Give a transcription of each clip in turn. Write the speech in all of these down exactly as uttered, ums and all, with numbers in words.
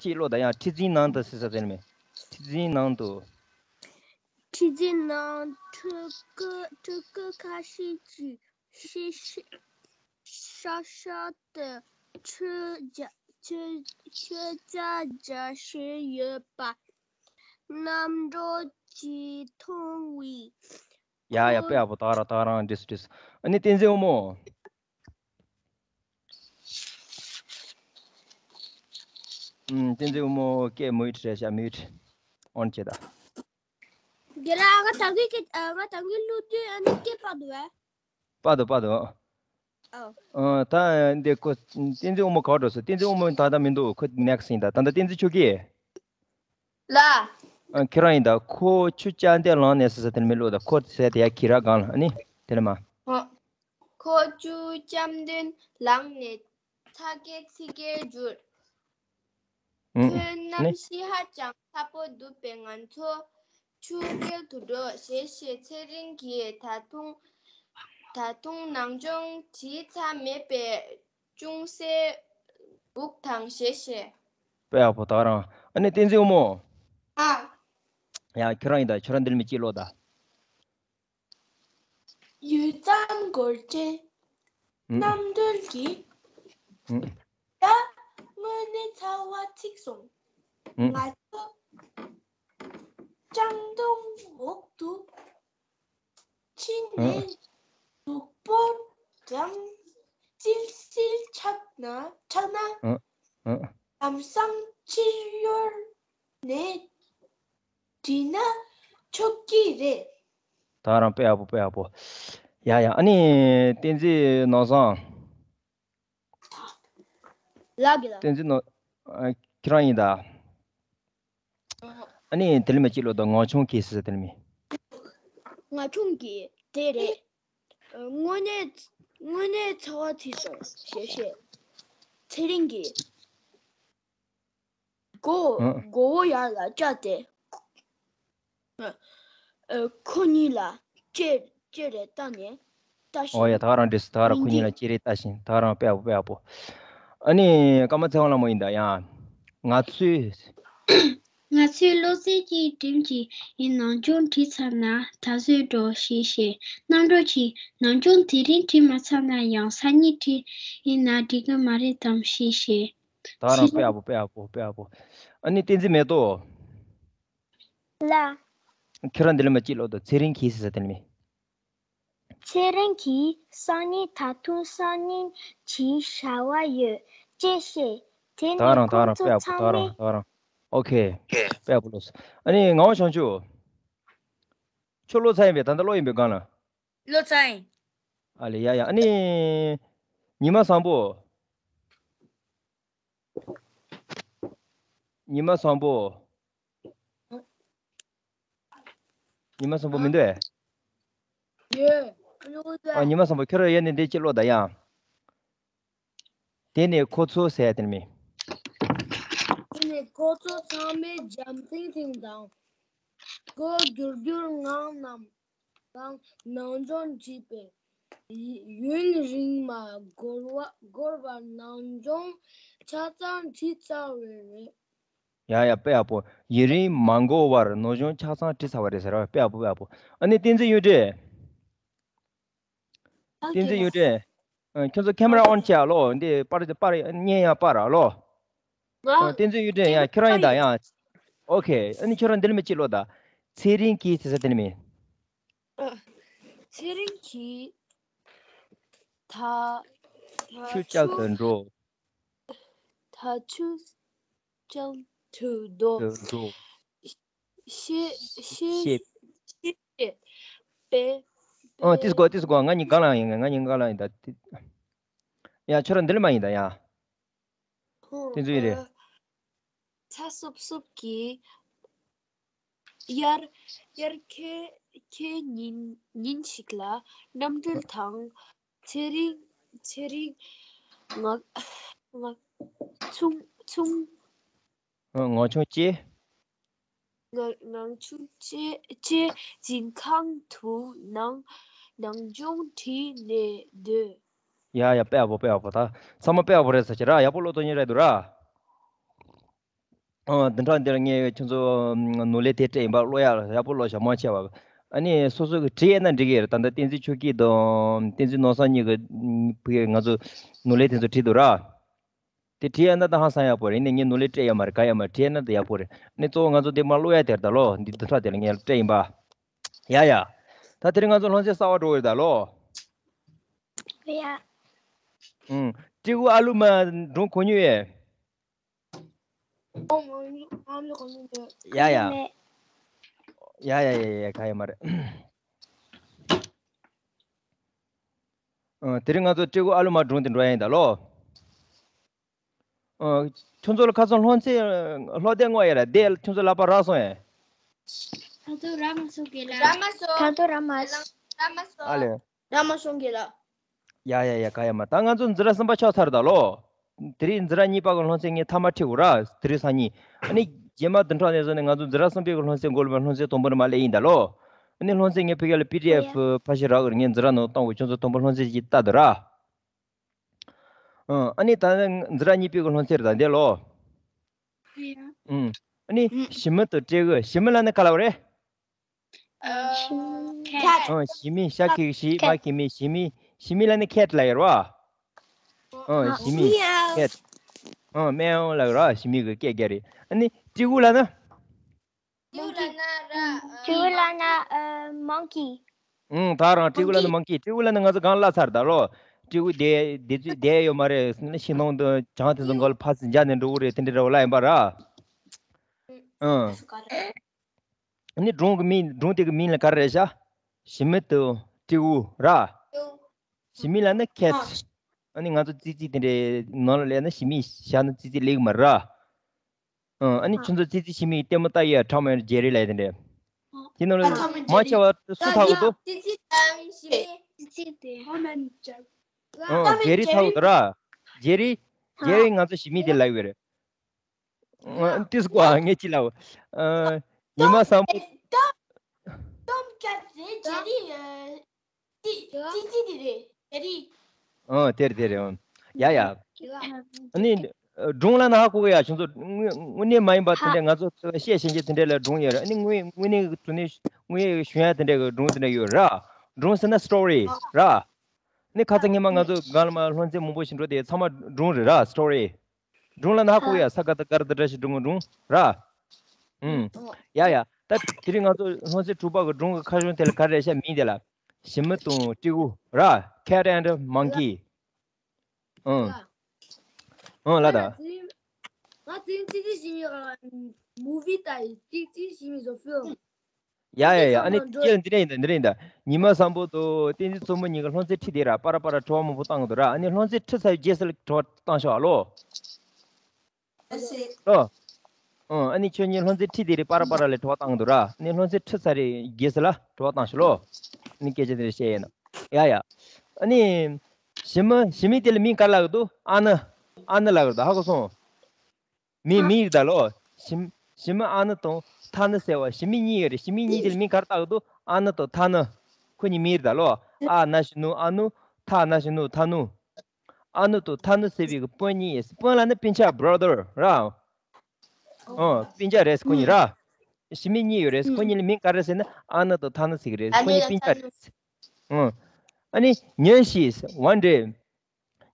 ཅིག་ཀློག་དང་། ཡང་ཁྲི་འཛིན་ནང་དུ་ཟེར་ས་དེ་ནི་མེད། ཁྲི་འཛིན་ནང་དུ། ཁྲི་འཛིན་ནང་ཕྲུ་གུ་ཕྲུ་གུ་ཁ་ཤས་ཀྱིས་ཤེས་ཤེས་ཤ་ཤ་དུ་ཆོས་རྒྱ་ཆོས་ཆོས་རྒྱ་རྒྱ་བྱས་ཡོད་པ་རྣམ་གྲོལ་གྱིས་མཐོང་བས། ཡ་ཡ། དཔེ་ཡག་པོ། ད་རང་ད་རང་འགྲིག་སོང་འགྲིག་སོང་། ཨ་ནི་བསྟན་འཛིན་དབང་མོ། ཨུམ། བསྟན་འཛིན་དབང་མོ་སྐད་མིའུཊ་རེད་ཤག་མིའུཊ་ཨོན་བྱེད་ད། རྒན་ལགས། ང་ད་གིན་སྐད་ང་ད་གིན་ཀློག་དུས་ཨ་ནི་སྐད་པར་འདུག་བས། པར་འདུག་པར་འདུག་ཨོ། ཨ། ད་འདི་ཁོ་བསྟན་འཛིན་དབང་མོ་ག་པར་འགྲོ་སོང་། བསྟན་འཛིན་དབང་མོ་ད་ལྟ་མི་འདུག་ཁོ་ནེག་སི་ཡིན་ད། ད་ལྟ་བསྟན་འཛིན་ཆོས་སྐྱིད། ལགས། ཨ། ཁྱེད་རང་ཡིན་ད། ཁོ་ཆུ་ལྕགས་མདོག་ལངས་ནས་ཟེར་ས་དེ་མི་ཀློག་ད། ཁོ་ཟེར་དེ་ཡ་གི་ར་སྒང་ལ་ཨ་ནི་དེ་ལ་མ། ཧོ། ཁོ་ཆུ་ལྕགས་མདོག་ལངས་ནས་ཚ་གྱང་ཚིག་གིས་བསྒྱུར། ཨུ། ཁོའི་ཨ་ནི་རྣམ་ཤེས་ཧ་ཅང་ཚ་པོ་འདུག་པས། ང་ཚོ་ཆུ་རྐྱལ་དུ་འགྲོ་ཞེས་བཤད། ཚེ་རིང་གིས་ད་དུང་ད་དུང་ནམ་རྒྱུན་བྲིས་ཚར་མེད་པའི་ཅུང་ཟད་སྦུག་དང་ཞེས་བཤད། དཔེ་ཡག་པོ། ད་རང་ཨ་ནི་བསྟན་འཛིན་དབང་མོ། ཨ། ཡ། ཁྱོད་རང་ཡིན་ད། ཁྱོད་རང་འདི་ལ་མི་གཅིག་ཀློག་ད། ཡུད་ཙམ་འགོར་རྗེས། ཨུ། རྣམ་གྲོལ་གྱིས། ཨུ། ད་དངོས་གནས་ཚ་བ་ཚིག་སོང་། ཨུ། ང་ཚོ་ལྕགས་མདོག་འོག་ཏུ་ཕྱིན་ནས། ཨུ། གཟུགས་པོ་གྲང་སིལ་སིལ་ཆགས་ན་ཆགས་ན། ཨུ། ཨུ། ལམ་སང་ཕྱིར་ཡུར་ནས་བྲིས་ན་ཆོག་གི་རེད། ད་རང་དཔེ་ཡག་པོ། དཔེ་ཡག་པོ། ཡ་ཡ། ཨ་ནི་བསྟན་འཛིན་ནོར་བཟང་། ལགས་ཀྱི་ལགས། བསྟན་འཛིན་ནོར། ཨ། ཁྱེད་རང་ཡིན་ད། ཨ་ནི་དེ་ལ་མི་གཅིག་ཀློག་ད། ངག་ཆུང་གིས་ཟེར་ས་དེ་ལ་མི། ངག་ཆུང་གིས་དེ་རེད། དངོས་གནས་དངོས་གནས་ཚ་བ་ཚིག་སོང་ཞེས་བཤད། ཚེ་རིང་གིས་མགོ་ཨ། མགོ་བོ་ཡར་ལ་བཀྱགས་ཏེ། ཨ། ཁོ་གཉིས་ལ་ཅེར་ཅེར་རེ་བལྟས་ནས་ལྟ་བཞིན། ཨོ་ཡ། ད་ག་རང་འགྲིག་སོང་། ད་ག་རང་ཁོ་གཉིས་ལ་ཅེར་རེ་བལྟས་ཤིང་། ད་ག་རང་དཔེ་ཡག་པོ། དཔེ་ཡག་པོ། ཨ་ནི་ཀརྨ་ཚེ་དབང་ལྷ་མོ་ཡིན་ད། ཡ། ང་ཚོས། ང་ཚོས་བློ་རྩེ་གཅིག་སྒྲིམ་གྱིས་ཡིན། ནམ་རྒྱུན་བྲིས་ཚར་ན་ད་གཟོད་འགྲོ་ཞེས་བཤད། རྣམ་གྲོལ་གྱིས་ནམ་རྒྱུན་དེ་རིང་བྲིས་མ་ཚར་ན་ཡང་སང་ཉིན་བྲིས་ཡིན་ན་འགྲིག་གི་མ་རེད་དམ་ཞེས་བཤད། ད་ག་རང་དཔེ་ཡག་པོ། དཔེ་ཡག་པོ། དཔེ་ཡག་པོ། ཨ་ནི་བསྟན་འཛིན་མེ་ཏོག། ལགས། ཁྱོད་རང་འདི་ལ་མི་གཅིག་ཀློག་ད། ཚེ་རིང་གིས་ཟེར་ས་དེ་ནི་མི། ཚེ་རིང་གིས་སང་ཉིན་ད་དུང་སང་ཉིན་བྲིས་བྱ་བ་ཡོད་ཅེས་བཤད། དེ་ད་ནས་རང་ད་ཁོང་རང་ཚོ་དཔེ་ཡག་པོ། ཚང་ད་མས། རང་ད་རང་། ཨོ་ཁེ། དཔེ་ཡག་པོ་ཀློག་སོང་། ཨ་ནི་ངག་དབང་བྱང་ཆུབ། ཁྱོད་ཀློག་ཚར་ཡིན་པས། ད་ལྟ་ཀློག་ཡིན་པས་སྒང་ལ། ཀློག་ཚར་ཡིན། ཨ་ལེ། ཡ་ཡ། ཨ་ནི་ཉི་མ་བཟང་པོ། ཉི་མ་བཟང་པོ། ཉི་མ་བཟང་པོ་མི་འདུག་ཨེ། ཡོད། ཨ་ཉི་མ་བཟང་པོ། ཁྱོད་རང་ཡ་ནི་འདི་གཅིག་ཀློག་ད་ཡ། དེ་ནས་ཁོ་ཚོ་ཟེར་ཡ་དེ་ནི་མི། དེ་ནས་ཁོ་ཚོ་ཚང་མས་འཇམ་ཐིང་ཐིང་དང་། མགོ་སྒུར་སྒུར་ངང་ནམ་ལངས་ནམ་བྱུང་བྲིས་པས། ཡུན་རིང་མ་འགོར་བ་འགོར་བར་ནམ་རྒྱུན་ཆ་ཚང་བྲིས་ཚར་བ་རེད། ཡ་ཡ། དཔེ་ཡག་པོ། ཡུན་རིང་མ་འགོར་བར་ནམ་རྒྱུན་ཆ་ཚང་བྲིས་ཚར་བ་རེད་ཟེར་བ། དཔེ་ཡག་པོ། དཔེ་ཡག་པོ། ཨ་ནི་བསྟན་འཛིན་གཡུ་སྒྲོན། བསྟན་འཛིན་གཡུ་སྒྲོན། ཨ། ཁྱོད་ཚོ་ཁེ་མ་ར་ཨོན་བྱེད་ཨ་ལོ། འདི་པར་པར་བརྙན་ཡང་པར་ཨ་ལོ། ཨ། བསྟན་འཛིན་གཡུ་སྒྲོན་ཡ། ཁྱོད་རང་ཡིན་ད་ཡ། ཨོ་ཁེ། ཨ་ནི་ཁྱོད་རང་འདི་ལ་མི་གཅིག་ཀློག་ད། ཚེ་རིང་གིས་ཟེར་ས་དེ་ནི་མི། ཨ། ཚེ་རིང་གིས་ད་ད་ཆུ་ལྕགས་དུ་འགྲོ། ད་ཆུ་ལྕགས་དུ་འགྲོ། དུ་འགྲོ། ཤེས་ཤེས་ཤེས། ཤེས་པས། ཨ། ཏིས་གོ་ཏིས་གོ། ང་གཉིས་སྒང་ལ་ཡིན། ང་གཉིས་སྒང་ལ་ཡིན་ད། ཡ། ཁྱོད་རང་འདི་ལ་མ་ཡིན་ད་ཡ། ཁོང་། བསྟན་འཛིན་གཡུ་སྒྲོན། ཚ་སོབ་སོབ་ཀྱིས་དབྱར་དབྱར་ཁའི་ཁའི་ཉིན་ཉིན་ཞིག་ལ་རྣམ་གྲོལ་དང་ཚེ་རིང་ཚེ་རིང་ངག་ངག་ཆུང་ཆུང་། ཨ། ངག་ཆུང་བཅས། ངག་ངག་ཆུང་བཅས་བཅས་འཛིན་ཁང་དུ་ནང་ནང་སྦྱོང་བྲིས་ནས་སྡོད། ཡ་ཡ། དཔེ་ཡག་པོ། དཔེ་ཡག་པོ། ད་ཚང་མ་དཔེ་ཡག་པོ་རེད་ཟེར་གྱི་ར། ཡག་པོ་ཀློག་ཐུབ་མཁན་རེད་འདུག་ར། ཨ། བདུན་ཕྲག་འདིར་ངས་ཁྱོད་ཚོ་ནོར་ལས་དེབ་སྤྲད་ཡིན་པ། ཀློག་ཡག་ཡག་པོ་ཀློག་ཤག་མང་ཆེ་བ། ཨ་ནི་སོ་སོ་གི་བྲིས་ཡས་ན་འགྲིག་གི་རེད། ད་ལྟ་བསྟན་འཛིན་ཆོས་སྐྱིད་དང་བསྟན་འཛིན་ནོར་བཟང་གཉིས་ཀྱི་བུ་གས་ང་ཚོ་ནོར་ལས་དེ་ཚོ་བྲིས་འདུག་ར། དེ་བྲིས་ཡས་ན་ད་ཧང་སང་ཡག་པོ་རེད། ཡིན་ནའི་ངས་ནོར་ལས་སྤྲད་ཡོད་མ་རེད། ག་ཡོད་མ་རེད། བྲིས་ཡས་ན་ད་ཡག་པོ་རེད། ཨ་ནི་གཙོ་བོ་ང་ཚོ་འདི་མར་ཀློག་ཡས་དེ་རེད་ད་ལོ། འདི་བདུན་ཕྲག་དེ་ལ་ངས་སྤྲད་ཡིན་པ། ཡ་ཡ། ད་དེ་རིང་ང་ཚོ་སློབ་ཚན་གསར་པ་འགྲོ་གི་རེད་ད་ལོ། ཡ། ཨུང་། སྤྲེའུ་ཨ་ལུ་མ་སྒྲུང་གོ་མྱོང་ཡས། ཡ་ཡ། ཡ་ཡ་ཡ་ཡ། ག་ཡོད་མ་རེད། ཨ། དེ་རིང་ང་ཚོ་སྤྲེའུ་ཨ་ལུ་མ་སྒྲུང་དེ་འགྲོ་ཡ་ཡིན་ད་ལོ། ཨ། ཁྱོད་ཚོ་ལ་ཁ་སང་སློབ་ཚན་ཀློག་དེབ་བསྔོགས་ཡ་ར་དེ་ཁྱོད་ཚོ་ལག་པ་རག་སོང་ཡ། ཁ་ཚོ་རག་མ་སོང་གི་ལ། རག་མ་སོང་། ཁ་ཚོ་རག་མ་སོང་། རག་མ་སོང་། ཨ་ལེ། རག་མ་སོང་གི་ལ། ཡ་ཡ་ཡ། ག་ཡོད་མ། ད་ང་ཚོ་འཛིན་གྲྭ་གསུམ་པ་ཆགས་ཚར་ད་ལོ། དེ་རིང་འཛིན་གྲྭ་གཉིས་པ་གི་སློབ་ཚན་ངས་མཐའ་མ་ཁྲིད་དགོས་ར། དེ་རིང་སང་ཉིན། ཨ་ནི་རྗེས་མ་བདུན་ཕྲག་ནས་བཟུང་ནས་ང་ཚོ་འཛིན་གྲྭ་གསུམ་པའི་གི་སློབ་ཚན་འགོ་ལ་སློབ་ཚན་དང་པོ་ནས་མར་སླེབས་ཡིན་ད་ལོ། ཨ་ནི་སློབ་ཚན་ངས་ཕ་གི་ལ་པི་ཌི་ཨེཕ་ཕ་ཤི་རག་གི་རེད། ངས་འཛིན་གྲྭ་ནང་གཏོང་དགོས། ཁྱོད་ཚོ་དང་པོ་སློབ་ཚན་ཅིག་ལྟ་དང་ར། ཨ་ནི་ད་འཛིན་གྲྭ་གཉིས་པའི་གི་སློབ་ཚན་རེད་ད་འདི་ལོ། ཨ་ནི་ཞི་མི་དང་སྤྲེའུ། ཞི་མི་ལབ་ན་ག་ལབ་རེད། ཁེ་ཊི། ཨ། ཞི་མི། ཤ་ཁེ་གི་ཞི། མ་ཁེ་མི། ཞི་མི། ཞི་མི་ལབ་ན་ཁེ་ཊི་ལབ་ཡོད་རེད་བ། ཨ། ཞི་མི། ཁེ་ཊི། ཨ། མེའོ་ལབ་ཡོད་རེད་བ། ཞི་མི་གི་སྐད་རྒྱག་རེད། ཨ་ནི་སྤྲེའུ་ལབ་ན། སྤྲེའུ་ལབ་ན་མོང་ཀི། ཨང་། ད་རང་སྤྲེའུ་ལབ་ན་མོང་ཀི། སྤྲེའུ་ལབ་ན་ང་ཚོ་གང་བསླབ་ཚར་ད་ལོ། སྤྲེའུ་དེ་དེ་ཚོས་བསྡད་ཡོད་མ་རེད། ཤིང་སྡོང་དང་གྱང་དེ་ཚོ་མགོ་ལ་ཕར་ཚུར་འབྱར་ནས་འགྲོ་གི་རེད། དེ་འདྲ་རེད་བ། ལབ་ཡིན་པ་ར། ཨང་། ཨ་ནི་སྒྲུང་གི་མིང་། སྒྲུང་དེ་གི་མིང་ལ་ག་རེ་རེད་ཤག་ཞི་མི་དང་སྤྲེའུ་ར། ཞི་མི་ལབ་ན་ཁེ་ཊི། ཨ་ནི་ང་ཚོ་ཙི་ཙི་དེ་འདྲའི་ནང་ལ་སླེབས་ན་ཞི་མི་བཞག་ན་ཙི་ཙི་སླེབས་གི་མ་རེད་ར། ཨ། ཨ་ནི་ཁྱོད་ཚོ་ཙི་ཙི་ཞི་མི་ལྟད་མོ་ལྟ་ཡས་ཊོམ་ཨེན་ཇེ་རི་ལབ་ཡས་དེ་འདྲ། དེ་ནང་ལ་ཊོམ་ཨེན་མང་ཆེ་བ་སུ་ལྟ་གི་འདུག་ཙི་ཙི་དང་ཞི་མི། ཙི་ཙི་དེ། ཨ། ཇེ་རི་ལྟ་གི་འདུག་ར། ཇེ་རི། ཇེ་རི་ང་ཚོ་ཞི་མི་དེ་ལབ་ཡོད་རེད། ཨ། ཏིས་ཀོ་ཨ། ངས་ཅི་ལབ། ཨ། ཉི་མ་བཟང་པོ། ཊོམ། ཊོམ་ཁེ་ཊི་རེད། ཇེ་རི། ཨ། ཙི་ཙི་ཙི་ཙི་དེ་རེད། ཇེ་རི། ཨ། དེ་རེད་དེ་རེད། ཨ། ཡ་ཡ། ཨ་ནི་སྒྲུང་ལབ་ན་ཧ་གོ་གི་ཡ། ཁྱོད་ཚོ་དངོས་དངོས་གནས་མ་ཡིན་པ་དེ་འདྲ་ང་ཚོ་བཤད་ཤེས་མཁན་དེ་འདྲ་ལ་སྒྲུང་ཡོད་རེད། ཨ་ནི་དངོས་དངོས་གནས་དངོས་གནས་ཞུ་ཡ་དེ་འདྲ་གི་སྒྲུང་དེ་འདྲ་ཡོད་ར། སྒྲུང་ཟེར་ན་སི་ཊོ་རི་ར། ནི་ཁ་ཚ་ངས་མ་ང་ཚོ་སྒང་ལ་མ་སློབ་ཚན་མང་པོ་ཞིག་འགྲོ་དེ་ཚང་མ་སྒྲུང་རེད་ར། སི་ཊོ་རི། སྒྲུང་ལབ་ན་ཧ་གོ་ཡ། ས་ག་བཏགས་སྒ་ར་བཏགས་སྒྲ་ཞབས་ཀྱུ་སྒྲུང་། སྒྲུང་ར། ཨུམ། ཡ་ཡ། ད་དེ་རིང་ང་ཚོ་སློབ་ཚན་དྲུག་པ་གི་སྒྲུང་གི་ཁ་བྱང་དེ་ལ་ག་རེ་རེད་ཤག་མིང་དེ་ལ། ཞི་མི་དང་སྤྲེའུ་ར། Cat and Monkey། ཨུམ། ཨུམ། ལ་ད། ང་ཚོའི་ཙི་ཙི་ཞི་མི་མུ་ཝི་ལྟ་ཡི། ཙི་ཙི་ཞི་མི་བཟོ་ཕིལ། ཡ་ཡ་ཡ། ཨ་ནི་ཁྱེད་འདི་འདྲ་ཡིན་ད། འདི་འདྲ་ཡིན་ད། ཉི་མ་བཟང་པོ་དང་བསྟན་འཛིན་མཚོ་མོ་གཉིས་ཀྱི་སློབ་ཚན་ཁྲིད་དེ་ར། པ་ར་པ་ར་དྲི་བ་མང་པོ་བཏང་གི་འདུག་ར། ཨ་ནི་སློབ་ཚན་ཁྲིད་ཚར་རྗེས་སུ་ལ་དྲི་བ་བཏང་ཤོག་ཨ་ལོ། ཨ་ལོ། ཨ་ནི་ཁྱོད་གཉིས་སློབ་ཚན་ཁྲིད་དེ་རེད། པ་ར་པ་ར་ལ་དྲི་བ་བཏང་གི་འདུག་ར། ཨ་ནི་སློབ་ཚན་ཁྲིད་ཚར་རྗེས་སུ་ལ་དྲི་བ་བཏང་ཤོག་ལོ། ཨ་ནི་སྐད་ཆ་དེ་འདྲ་བཤད་ཡིན་ན། ཡ་ཡ། ཨ་ནི་ཞི་མི། ཞི་མི་དེ་ལ་མིང་ག་རེ་ལབ་གི་འདུག་ཨ་ནི། ཨ་ནི་ལབ་གི་འདུག་ཧ་གོ་སོང་། མི། མི་ཡིག་ད་ལོ། ཞི་ཞི་མི་ཨ་ནི་དང་ཐ་ནི་ཟེར་བ་ཞི་མི་གཉིས་ཡོད་རེད། ཞི་མི་གཉིས་དེ་ལ་མིང་ག་རེ་བཏགས་འདུག་ཨ་ནི་དང་ཐ་ནི། ཁོ་གཉིས་མི་ཡིག་ད་ལོ། ཨ་ན་ཞབས་ཀྱུ་ནུ་ཨ་ནུ། ཐ་ན་ཞབས་ཀྱུ་ནུ་ཐ་ནུ། ཨ་ནི་དང་ཐ་ནི་ཟེར་བའི་གི་སྤུན་གཉིས་ཡོད། སྤུན་ལབ་ན་སྤུན་ཆ། བྷ་ར་དར་ར། ཨོ། སྤུན་ཆ་རེད་ཁོ་གཉིས་ར། ཞི་མི་གཉིས་ཡོད་རེད། ཁོ་གཉིས་ལ་མིང་ག་རེ་ཟེར་ན་ཨ་ནི་དང་ཐ་ནི་ཟེར་གི་རེད། ཁོ་གཉིས་སྤུན་ཆ་རེད། ཨོ། ཨ་ནི་ཉིན་ཞིག one day།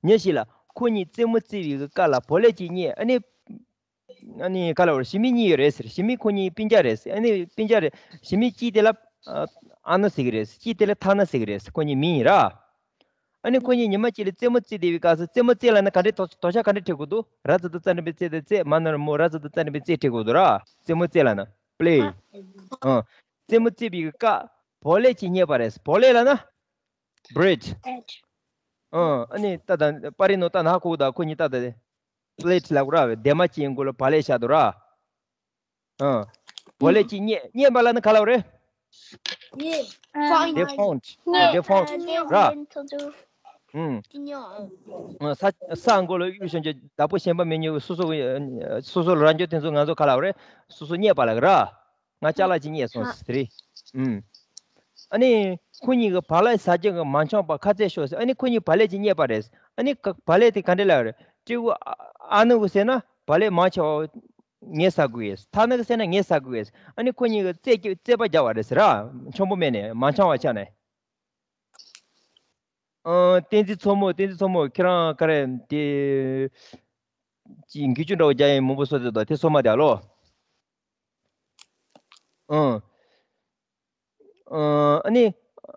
ཉིན་ཞིག་ལ་ཁོ་གཉིས་རྩེད་མོ་རྩེ་བའི་སྐབས་ལ་བོ་ལེ་གཅིག་རྙེད། ཨ་ནི། ཨ་ནི་ག་ལ་བར་ཞི་མི་གཉིས་ཡོད་རེད་ཟེར། ཞི་མི་ཁོ་གཉིས་སྤུན་ཀྱག་རེད་ཟེར། ཨ་ནི་སྤུན་ཀྱག་རེད། ཞི་མི་གཅིག་དེ་ལ་ཨ་ནི་ཟེར་གི་རེད། གཅིག་དེ་ལ་ཐ་ན་ཟེར་གི་རེད། ཁོ་གཉིས་མི་ཡིན་ར། ཨ་ནི་ཁོ་གཉིས་ཉི་མ་གཅིག་ལ་རྩེད་མོ་རྩེ་བསྡད་པའི་སྐབས་སུ། རྩེད་མོ་རྩེ་ལབ་ན་ག་འདྲའི་དོ་དོ་ཤ་ག་འདྲ་འཁྲིད་དགོས་འདུག་ར་ཙ་དང་ཙ་འགྲེང་བུའི་རྩེ་དང་རྩེད། མ་ན་རོ་མོ། ར་ཙ་དང་ཙ་འགྲེང་བུའི་རྩེ་འཁྲིད་དགོས་འདུག་ར། རྩེད་མོ་རྩེ་ལབ་ན་པི་ལེ་ཡི། ཨ། རྩེད་མོ་རྩེ་བའི་སྐབས་བོ་ལེ་གཅིག་རྙེད་པ་རེད། བོ་ལེ་ལབ་ན་བྷི་རེཌ། ཨ། ཨ་ནི་ད་ད་པར་རིས་ནང་ལྟ་ན་ཧ་གོ་གི་འདུག་ཁོ་གཉིས་ལྟ་ད། པི་ལེ་ཊི་ལབ་དགོས་ར། ལྡེབ་མ་གཅིག་མགོ་ལ་བག་ལེབ་བཞག་འདུག་ར། ཨ། བག་ལེབ་གཅིག་རྙེད། རྙེད་པ་ལབ་ན་ག་ལབ་རེད། རྙེད། They found. They found ར། ཨུམ། ཨ། ས་ས་མགོ་ལ་གཡུག་བཞིན་གྱི་བདག་པོ་གཞན་པ་མེད་མྱོང་། སོ་སོ་སོ་སོ་ལ་རག་རྒྱུ་དེ་ཚོ་ང་ཚོ་ག་ལབ་རེད། སོ་སོ་རྙེད་པ་ལབ་ར། ང་ཅ་ལག་ཅིག་རྙེད་སོང་ཟེར་རེད། ཨུམ། ཨ་ནི་ཁོ་གཉིས་ཀྱི་བག་ལེབ་ཟ་རྒྱུ་གི་མ་འཆམ་པ་ཁ་ཚད་ཤོར་ཟེར། ཨ་ནི་ཁོ་གཉིས་བག་ལེབ་ཅིག་རྙེད་པ་རེད། ཨ་ནི་ཀ་བག་ལེབ་དེ་ག་འདྲ་ལབ་རེད། སྤྲེའུ་ཨ་ཨ་ནུ་གི་ཟེར་ན་བག་ལེབ་མང་ཆེ་བ་ ངས་ཟ་དགོས་ཡས། ཐ་ན་གི་ཟེར་ན་ངས་ཟ་དགོས་ཡས། ཨ་ནི་ཁོ་གཉིས་ཀྱི་རྩེད་རྩེད་པ་རྒྱག་པ་རེད་ཟེར་ར། འཆང་པོ་མེད་ནས་མ་འཆང་བ་ཆགས་ནས། ཨ། བསྟན་འཛིན་མཚོ་མོ། བསྟན་འཛིན་མཚོ་མོ། ཁྱེད་རང་ག་རེ་དེ་ཅི་འགུལ་སྐྱོད་འདྲ་བོ་རྒྱག་ཡས་མང་པོ་བཟོ་བསྡད་འདུག་དེ་བཟོ་མ་བསྡད་ལོ། ཨང་། ཨ་ནི།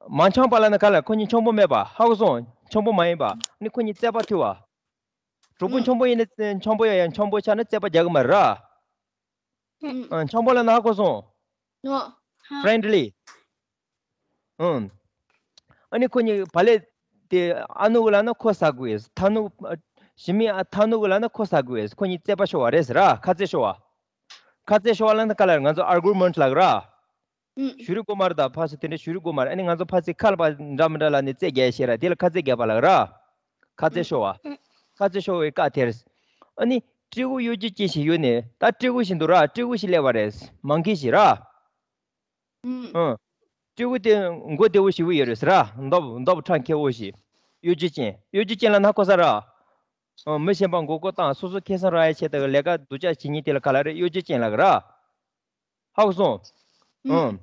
མ་འཆང་པ་ལབ་ན་ག་ལ། ཁོ་གཉིས་འཆང་པོ་མེད་པ། ཧ་གོ་སོང་། འཆང་པོ་མ་ཡིན་པ། ཨ་ནི་ཁོ་གཉིས་རྩེད་པ་ཐུལ་བ། གྲོགས་པོ་འཆང་པོ་ཡིན་ན་འཆང་པོ་ཡ་ཡ་འཆང་པོ་ཆགས་ན་རྩེད་པ་རྒྱག་གི་མ་རེད་ར། ཨ། འཆང་པོ་ལབ་ན་ཧ་གོ་སོང་། ཧ། ཕྲེན་ཌི་ལི། ཨང་། ཨ་ནི་ཁོ་གཉིས་བག་ལེབ་དེ་ཨ་ནུ་གི་ལབ་ན་ཁོ་ཟ་དགོས། ཐ་ནུ། ཞི་མི་ཨ་ཐ་ནུ་གི་ལབ་ན་ཁོ་ཟ་དགོས། ཁོ་གཉིས་རྩེད་པ་ཤོར་བ་རེད་ཟེར་ར། ཁ་རྩེད་ཤོར་བ། ཁ་རྩེད་ཤོར་བ་ལབ་ན་ག་ལ་ང་ཚོ་ཨར་གུ་མེན་ཊི་ལབ་གི་ར། ཞུ་རི་གོ་མ་རེད། ད་ཕར་ཚུར་དེ་འདྲ་ཞུ་རི་གོ་མ་རེད། ཨ་ནི་ང་ཚོ་ཕར་ཚུར་ཁ་ལ་པ་འདྲ་མི་འདྲ་ལབ་ནས་རྩེད་རྒྱག་ཤེས་ར། དེ་ལ་ཁ་རྩེད་རྒྱག་པ་ལབ་གི་ར། ཁ་རྩེད་ཤོར་བ། ཁ་རྩེད་ཤོར་བའི་སྐབས་དེར། ཨ་ནི་སྤྲེའུ་གཡོ་སྒྱུ་ཅན་ཞིག་ཡོད་ནས། ད་སྤྲེའུ་ཞིག་འདུག་ར། སྤྲེའུ་ཞིག་སླེབས་པ་རེད། མང་ཀི་ཞིག་ར། ཨང་། སྤྲེའུ་དེ་མགོ་བདེ་བོ་ཞེ་པོ་ཡོད་རེད་ཟེར་ར། མདོག་མདོག་ཁྲ་མཁས་པོ་ཞིག་གཡོ་སྒྱུ་ཅན། གཡོ་སྒྱུ་ཅན་ལབ་ན་གོ་ས་ར། ཨང་། མི་གཞན་པ་མགོ་སྐོར་བཏང་། སོ་སོ་ཁེ་བཟང་རག་ཡའི་ཆེད་དུ་ལས་ཀ་སྡུག་ཅག་བྱེད་མཁན་དེ་ལ་ག་ལབ་རེད། གཡོ་སྒྱུ་ཅན་ལབ་གི་ར། ཧ་གོ་སོང་། ཨང་།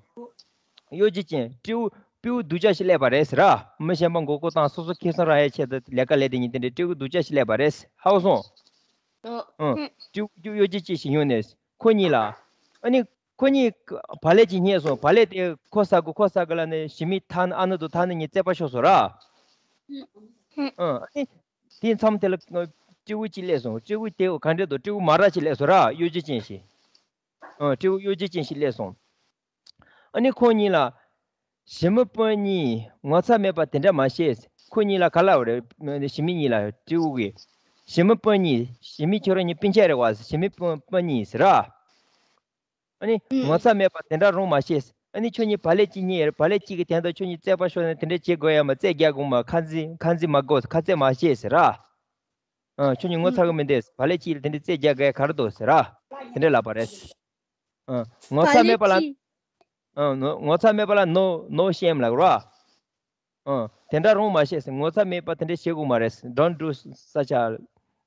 གཡོ་སྒྱུ་ཅན། སྤྲེའུ། སྤྲེའུ་སྡུག་ཅག་ཞིག་སླེབས་པ་རེད་ཟེར་ར། མི་གཞན་པ་མགོ་སྐོར་བཏང་། སོ་སོ་ཁེ་བཟང་རག་ཡའི་ཆེད་དུ་ལས་ཀ་ལས་དེ་ཉིན་དེ་འདྲའི་སྤྲེའུ་སྡུག་ཅག་ཞིག་སླེབས་པ་རེད། ཧ་གོ་སོང་། ཨང་། སྤྲེའུ་གཡོ་སྒྱུ་ཅན་ཞིག་ཡོང་ནས་ཁོ་གཉིས་ལ། ཨ་ནི་ཁོ་གཉིས་བག་ལེབ་ཅིག་རྙེད་སོང་། བག་ལེབ་དེ་ཁོ་ཟ་དགོས། ཁོ་ཟ་དགོས་ལབ་ནས་ཞི་མི་ཐ་ནུ། ཨ་ནུ་དང་ཐ་ནུ་གཉིས་རྩེད་པ་ཤོར་སོང་ར། ཨང་། ཨ་ནི་དེའི་མཚམས་དེ་ལ་སྤྲེའུ་གཅིག་སླེབས་སོང་། སྤྲེའུ་དེ་ག་འདྲ་འདུག་སྤྲེའུ་མ་ར་ཅིག་སླེབས་སོང་ར། གཡོ་སྒྱུ་ཅན་ཞིག་ཨང་། སྤྲེའུ་གཡོ་སྒྱུ་ཅན་ཞིག་སླེབས་སོང་། ཨ་ནི་ཁོ་གཉིས་ལ། ཞི་མི་སྤུན་གཉིས་ངོ་ཚ་མེད་པ་དེ་འདྲ་མ་བྱེད། ཁོ་གཉིས་ལ་ག་ལབ་རེད། ཞི་མི་གཉིས་ལ་སྤྲེའུ་གིས། ཞི་མི་སྤུན་གཉིས། ཞི་མི་ཁྱོད་རང་གཉིས་སྤུན་ཆ་རེད་བ། ཞི་མི་སྤུན་སྤུན་གཉིས་ཟེར་ར། ཨ་ནི་ངོ་ཚ་མེད་པ་དེ་འདྲ་རང་མ་བྱེད། ཨ་ནི་ཁྱོད་གཉིས་བག་ལེབ་གཅིག་རྙེད་ཡོད་རེད། བག་ལེབ་གཅིག་གི་སྟེང་དུ་ཁྱོད་གཉིས་རྩེད་པ་ཤོར་ནས་དེ་འདྲ་བྱེད་དགོས་ཡ་མ། རྩེད་རྒྱག་དགོས་མ། ཁ་འཛིན་ཁ་འཛིན་མ་དགོས། ཁ་རྩེད་མ་བྱེད་ཟེར་ར། ཨ། ཁྱོད་གཉིས་ངོ་ཚ་གི་མི་འདུག་བག་ལེབ་གཅིག་ལ་དེ་འདྲ་རྩེད་རྒྱག་དགོས་ཡ་ག་རེ་འདུག་ཟེར་ར། དེ་འདྲ་ལབ་པ་རེད། ཨ། ངོ་ཚ་མེད་པ་ལ། ཨ། ངོ་ཚ་མེད་པ་ལ་no, no shame ལབ་ར། ཨ། དེ་འདྲ་རང་མ་བྱེད་ཟེར། ངོ་ཚ་མེད་པ་དེ་འདྲ་བྱེད་དགོས་མ་རེད། Don't do such a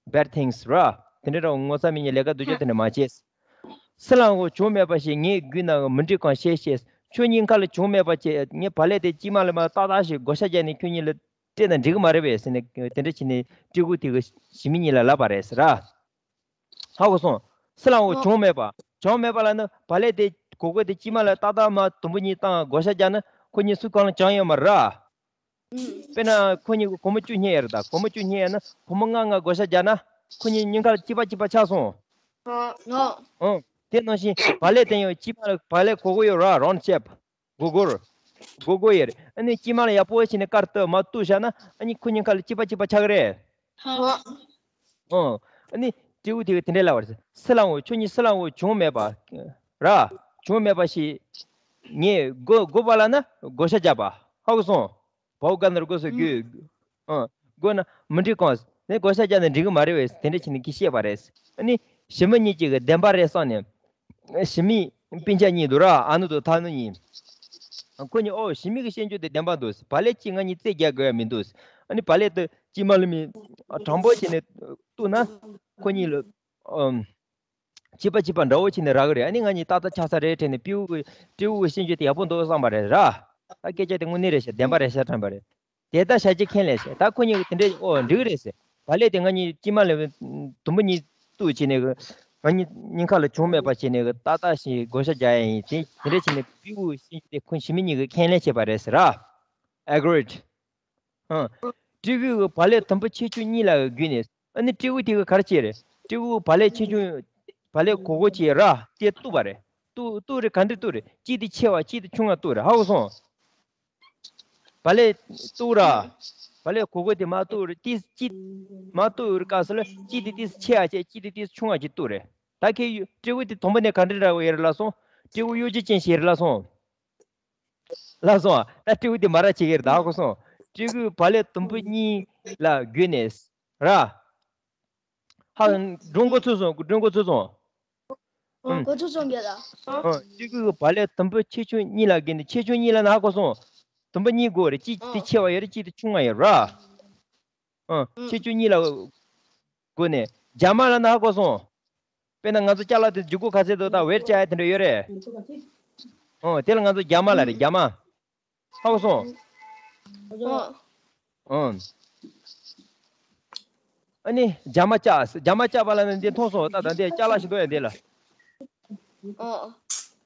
bad things ར། དེ་འདྲ་རང་ངོ་ཚ་མེད་མཁན་ལས་ཀ་སྡུག་ཅག་དེ་འདྲ་མ་བྱེད། སི་ལང་གོ་གྱོང་མེད་པ་ཞིག་ངའི་རྒྱུད་ན་མི་འགྲིག་གང་བྱེད་ཤེས། ཁྱོད་གཉིས་ཀ་ལ་གྱོང་མེད་པ་བྱེད། ངའི་བག་ལེབ་དེ་དཀྱིལ་མ་ལ་མ་ཏག་ཏག་ཞིག་བགོ་བཤའ་རྒྱག་ནས་ཁྱོད་གཉིས་ལ་སྤྲད་ན་འགྲིག་གི་མ་རེད་པས་ཟེར་ནས་དེ་འདྲ་བྱས་ནས་སྤྲེའུ་དེ་གིས་ཞི་མི་གཉིས་ལ་ལབ་པ་རེད་ཟེར་ར། ཧ་གོ་སོང་། སི་ལང་གོ་གྱོང་མེད་པ། གྱོང་མེད་པ་ལབ་ན་བག་ལེབ་དེ་གོ་གོ་དེ་དཀྱིལ་མ་ལ་ཏག་ཏག་མ་དུམ་བུ་གཉིས་བཏང་བགོ་བཤའ་རྒྱག་ན་ཁོ་གཉིས་སུ་གང་ལ་གྱོང་ཡོད་མ་རེད་ར། དཔེར་ན་ཁོ་གཉིས་ཀྱིས་སྒོར་མོ་བཅུ་རྙེད་ཡོད་རེད། ད་སྒོར་མོ་བཅུ་རྙེད་ཡོད་ན་སྒོར་མོ་ལྔ་ལྔ་བགོ་བཤའ་རྒྱག་ན་ཁོ་གཉིས་སྙིང་ཁ་ལ་གཅིག་པ་གཅིག་པ་ཆགས་སོང་། ཨང་། དེ་ནང་བཞིན་བག་ལེབ་དེ་ཡང་དཀྱིལ་མ་ལ་བག་ལེབ་གོ་གོ་ཡོད་ར། རའུན་ཌི་ཤེབ། སྒོར་སྒོར། སྒོར་སྒོར་ཡོད་རེད། ཨ་ནི་དཀྱིལ་མ་ལ་ཡག་པོ་བྱས་ནས་དཀར་བཏབ་མ་བཏུགས་བཞག་ན་ཨ་ནི་ཁོ་གཉིས་ཁ་ལ་གཅིག་པ་གཅིག་པ་ཆགས་ཀྱི་རེད། ཨང་། ཨ་ནི་སྤྲེའུ་དེ་གིས་དེ་འདྲ་ལབ་པ་རེད། སི་ལང་གོ་ཁྱོད་གཉིས་སི་ལང་གོ་གྱོང་མེད་པ་ར། གྱོང་མེད་པ་ཞིག་ངས་དགོས་དགོས་པ་ལབ་ན་བགོ་བཤའ་རྒྱག་པ། ཧ་གོ་སོང་། བའོ་ག་ན་རུ་གོ་སོ་རྒྱུ། ཨ། དགོས་ན་མི་འགྲིག་གང་ཟེར་ནས་བགོ་བཤའ་རྒྱག་ན་འགྲིག་གི་མ་རེད་པས་དེ་འདྲ་བྱས་ནས་ཁོས་བཤད་པ་རེད། ཨ་ནི་ཞི་མི་གཉིས་ཀྱི་བདེན་པ་རེད་བསམ་ནས། ཞི་མི་སྤུན་ཆ་གཉིས་འདུག་ར། ཨ་ནུ་དང་ཐ་ནུ་གཉིས། ཁོ་གཉིས་ཨོ་ཞི་མི་གི་བཤད་རྒྱུ་དེ་བདེན་པ་འདུག་བག་ལེབ་གཅིག་ང་གཉིས་རྩེད་རྒྱག་དགོས་ཡ་མི་འདུག་ཨ་ནི་བག་ལེབ་དེ་དཀྱིལ་མ་ལ་མི་དྲང་པོ་བྱས་ནས་བཏུགས་ན་ཁོ་གཉིས་ལ། ཨམ། གཅིག་པ་གཅིག་པ་འདྲ་བོ་བྱས་ནས་རག་གི་རེད། ཨ་ནི་ང་གཉིས་ཏག་ཏག་ཆགས་ས་རེད་དྲན་ནས་སྤྲེའུ་གི་སྤྲེའུ་གི་བཤད་རྒྱུ་དེ་ཡག་པོ་འདུག་བསམ་པ་རེད་ར། ད་སྐད་ཆ་དེ་དངོས་གནས་རེད་ཤག་བདེན་པ་རེད་ཤག་དྲན་པ་རེད། དེ་ལྟར་བྱ་རྒྱུ་མཁན་ལས་བྱེད། ད་ཁོ་གཉིས་ཀྱིས་དེ་འདྲས་ཨོ་འགྲིག་གི་རེད་ཟེར། བག་ལེབ་དེ་ང་གཉིས་དཀྱིལ་མ་ལ་དུམ་བུ་གཉིས་གཏུགས་བྱས་ནས་ང་གཉིས་སྙིང་ཁ་ལ་གྱོང་མེད་པ་བྱས་ནས་ཏག་ཏག་ཞིག་བགོ་བཤའ་རྒྱག་ཡ་ཡིན། དེ་དེ་འདྲས་བྱས་ནས་སྤྲེའུ་གི་བཤད་རྒྱུ་དེ་ཁོ་ཞི་མི་གཉིས་ཀྱིས་མཁན་ལས་བྱས་པ་རེད་ཟེར་ར། Agreed། ཨང་། སྤྲེའུ་གི་བག་ལེབ་དུམ་བུ་ཆེ་ཆུང་གཉིས་ལ་བརྒྱུས་ནས་ཨ་ནི་སྤྲེའུ་དེ་གིས་ག་རེ་བྱས་རེད། སྤྲེའུ་བག་ལེབ་ཆེ་ཆུང་། བག་ལེབ་གོར་གོར་བྱས་ར་དེ་གཏུབས་པ་རེད། གཏུབས་གཏུབས་རེད། ག་འདྲ་གཏུབས་རེད། གཅིག་དེ་ཆེ་བ་གཅིག་དེ་ཆུང་བ་གཏུབས་རེད། ཧ་གོ་སོང་། བག་ལེབ་གཏུབས་ར། བག་ལེབ་གོར་གོར་དེ་མར་གཏུབས་རེད། ཏིས་གཅིག་མར་གཏུབས་རེད་སྐབས་སུ་ལ་གཅིག་དེ་ཏིས་ཆེ་བ་བྱས་གཅིག་དེ་ཏིས་ཆུང་བ་ཅིག་གཏུབས་རེད། ད་ཁོས་སྤྲེའུ་དེ་དང་པོ་ནས་ག་འདྲ་རེད་ལབ་སོང་། སྤྲེའུ་གཡོ་སྒྱུ་ཅན་ཞིག་རེད་ལབ་སོང་། ལབ་སོང་ཨ། ད་སྤྲེའུ་དེ་མ་ར་བྱེད་ཀྱི་རེད། ད་ཧ་གོ་སོང་། སྤྲེའུ་གི་བག་ལེབ་དུམ་བུ་གཉིས་ལ་བརྒྱུས་ནས་ར། ཧ། སྒྲུང་གོ་ཚུགས་སོང་། སྒྲུང་གོ་ཚུགས་སོང་། ཨོ། ཨང་། གོ་ཚུགས་སོང་རྒན་ལགས། ཨང་། སྤྲེའུ་གི་བག་ལེབ་དུམ་བུ་ཆེ་ཆུང་གཉིས་ལ་བརྒྱུས་ནས། ཆེ་ཆུང་གཉིས་ལབ་ན་ཧ་གོ་སོང་། དུམ་བུ་གཉིས་དགོས་རེད། གཅིག་དེ་ཆེ་བ་ཡོད་རེད། གཅིག་དེ་ཆུང་བ་ཡོད་ར། ཨང་། ཆེ་ཆུང་གཉིས་ལ་བགོས་ནས་རྒྱ་མ་ལབ་ན་ཧ་གོ་སོང་། དཔེར་ན་ང་ཚོ་ཅ་ལག་དེ་འཇུག་སྒོ་ག་ཚད་འདུག་ད་ཝེར་བཅག་ཡ་དེ་འདྲ་ཡོད་རེད། ཨོ་དེ་ལ་ང་ཚོ་རྒྱ་མ་ལ་རེད་རྒྱ་མ། ཧ་གོ་སོང་། ཨོ། ཨ་ནི་རྒྱ་མ་བཅག་རྒྱ་མ་བཅག་པ་ལ་ནི་འདི་མཐོང་སོང་ད་ད་འདི་ཅ་ལག་ཞིག་འདུག་ཡ་འདི་ལ། ཨོ།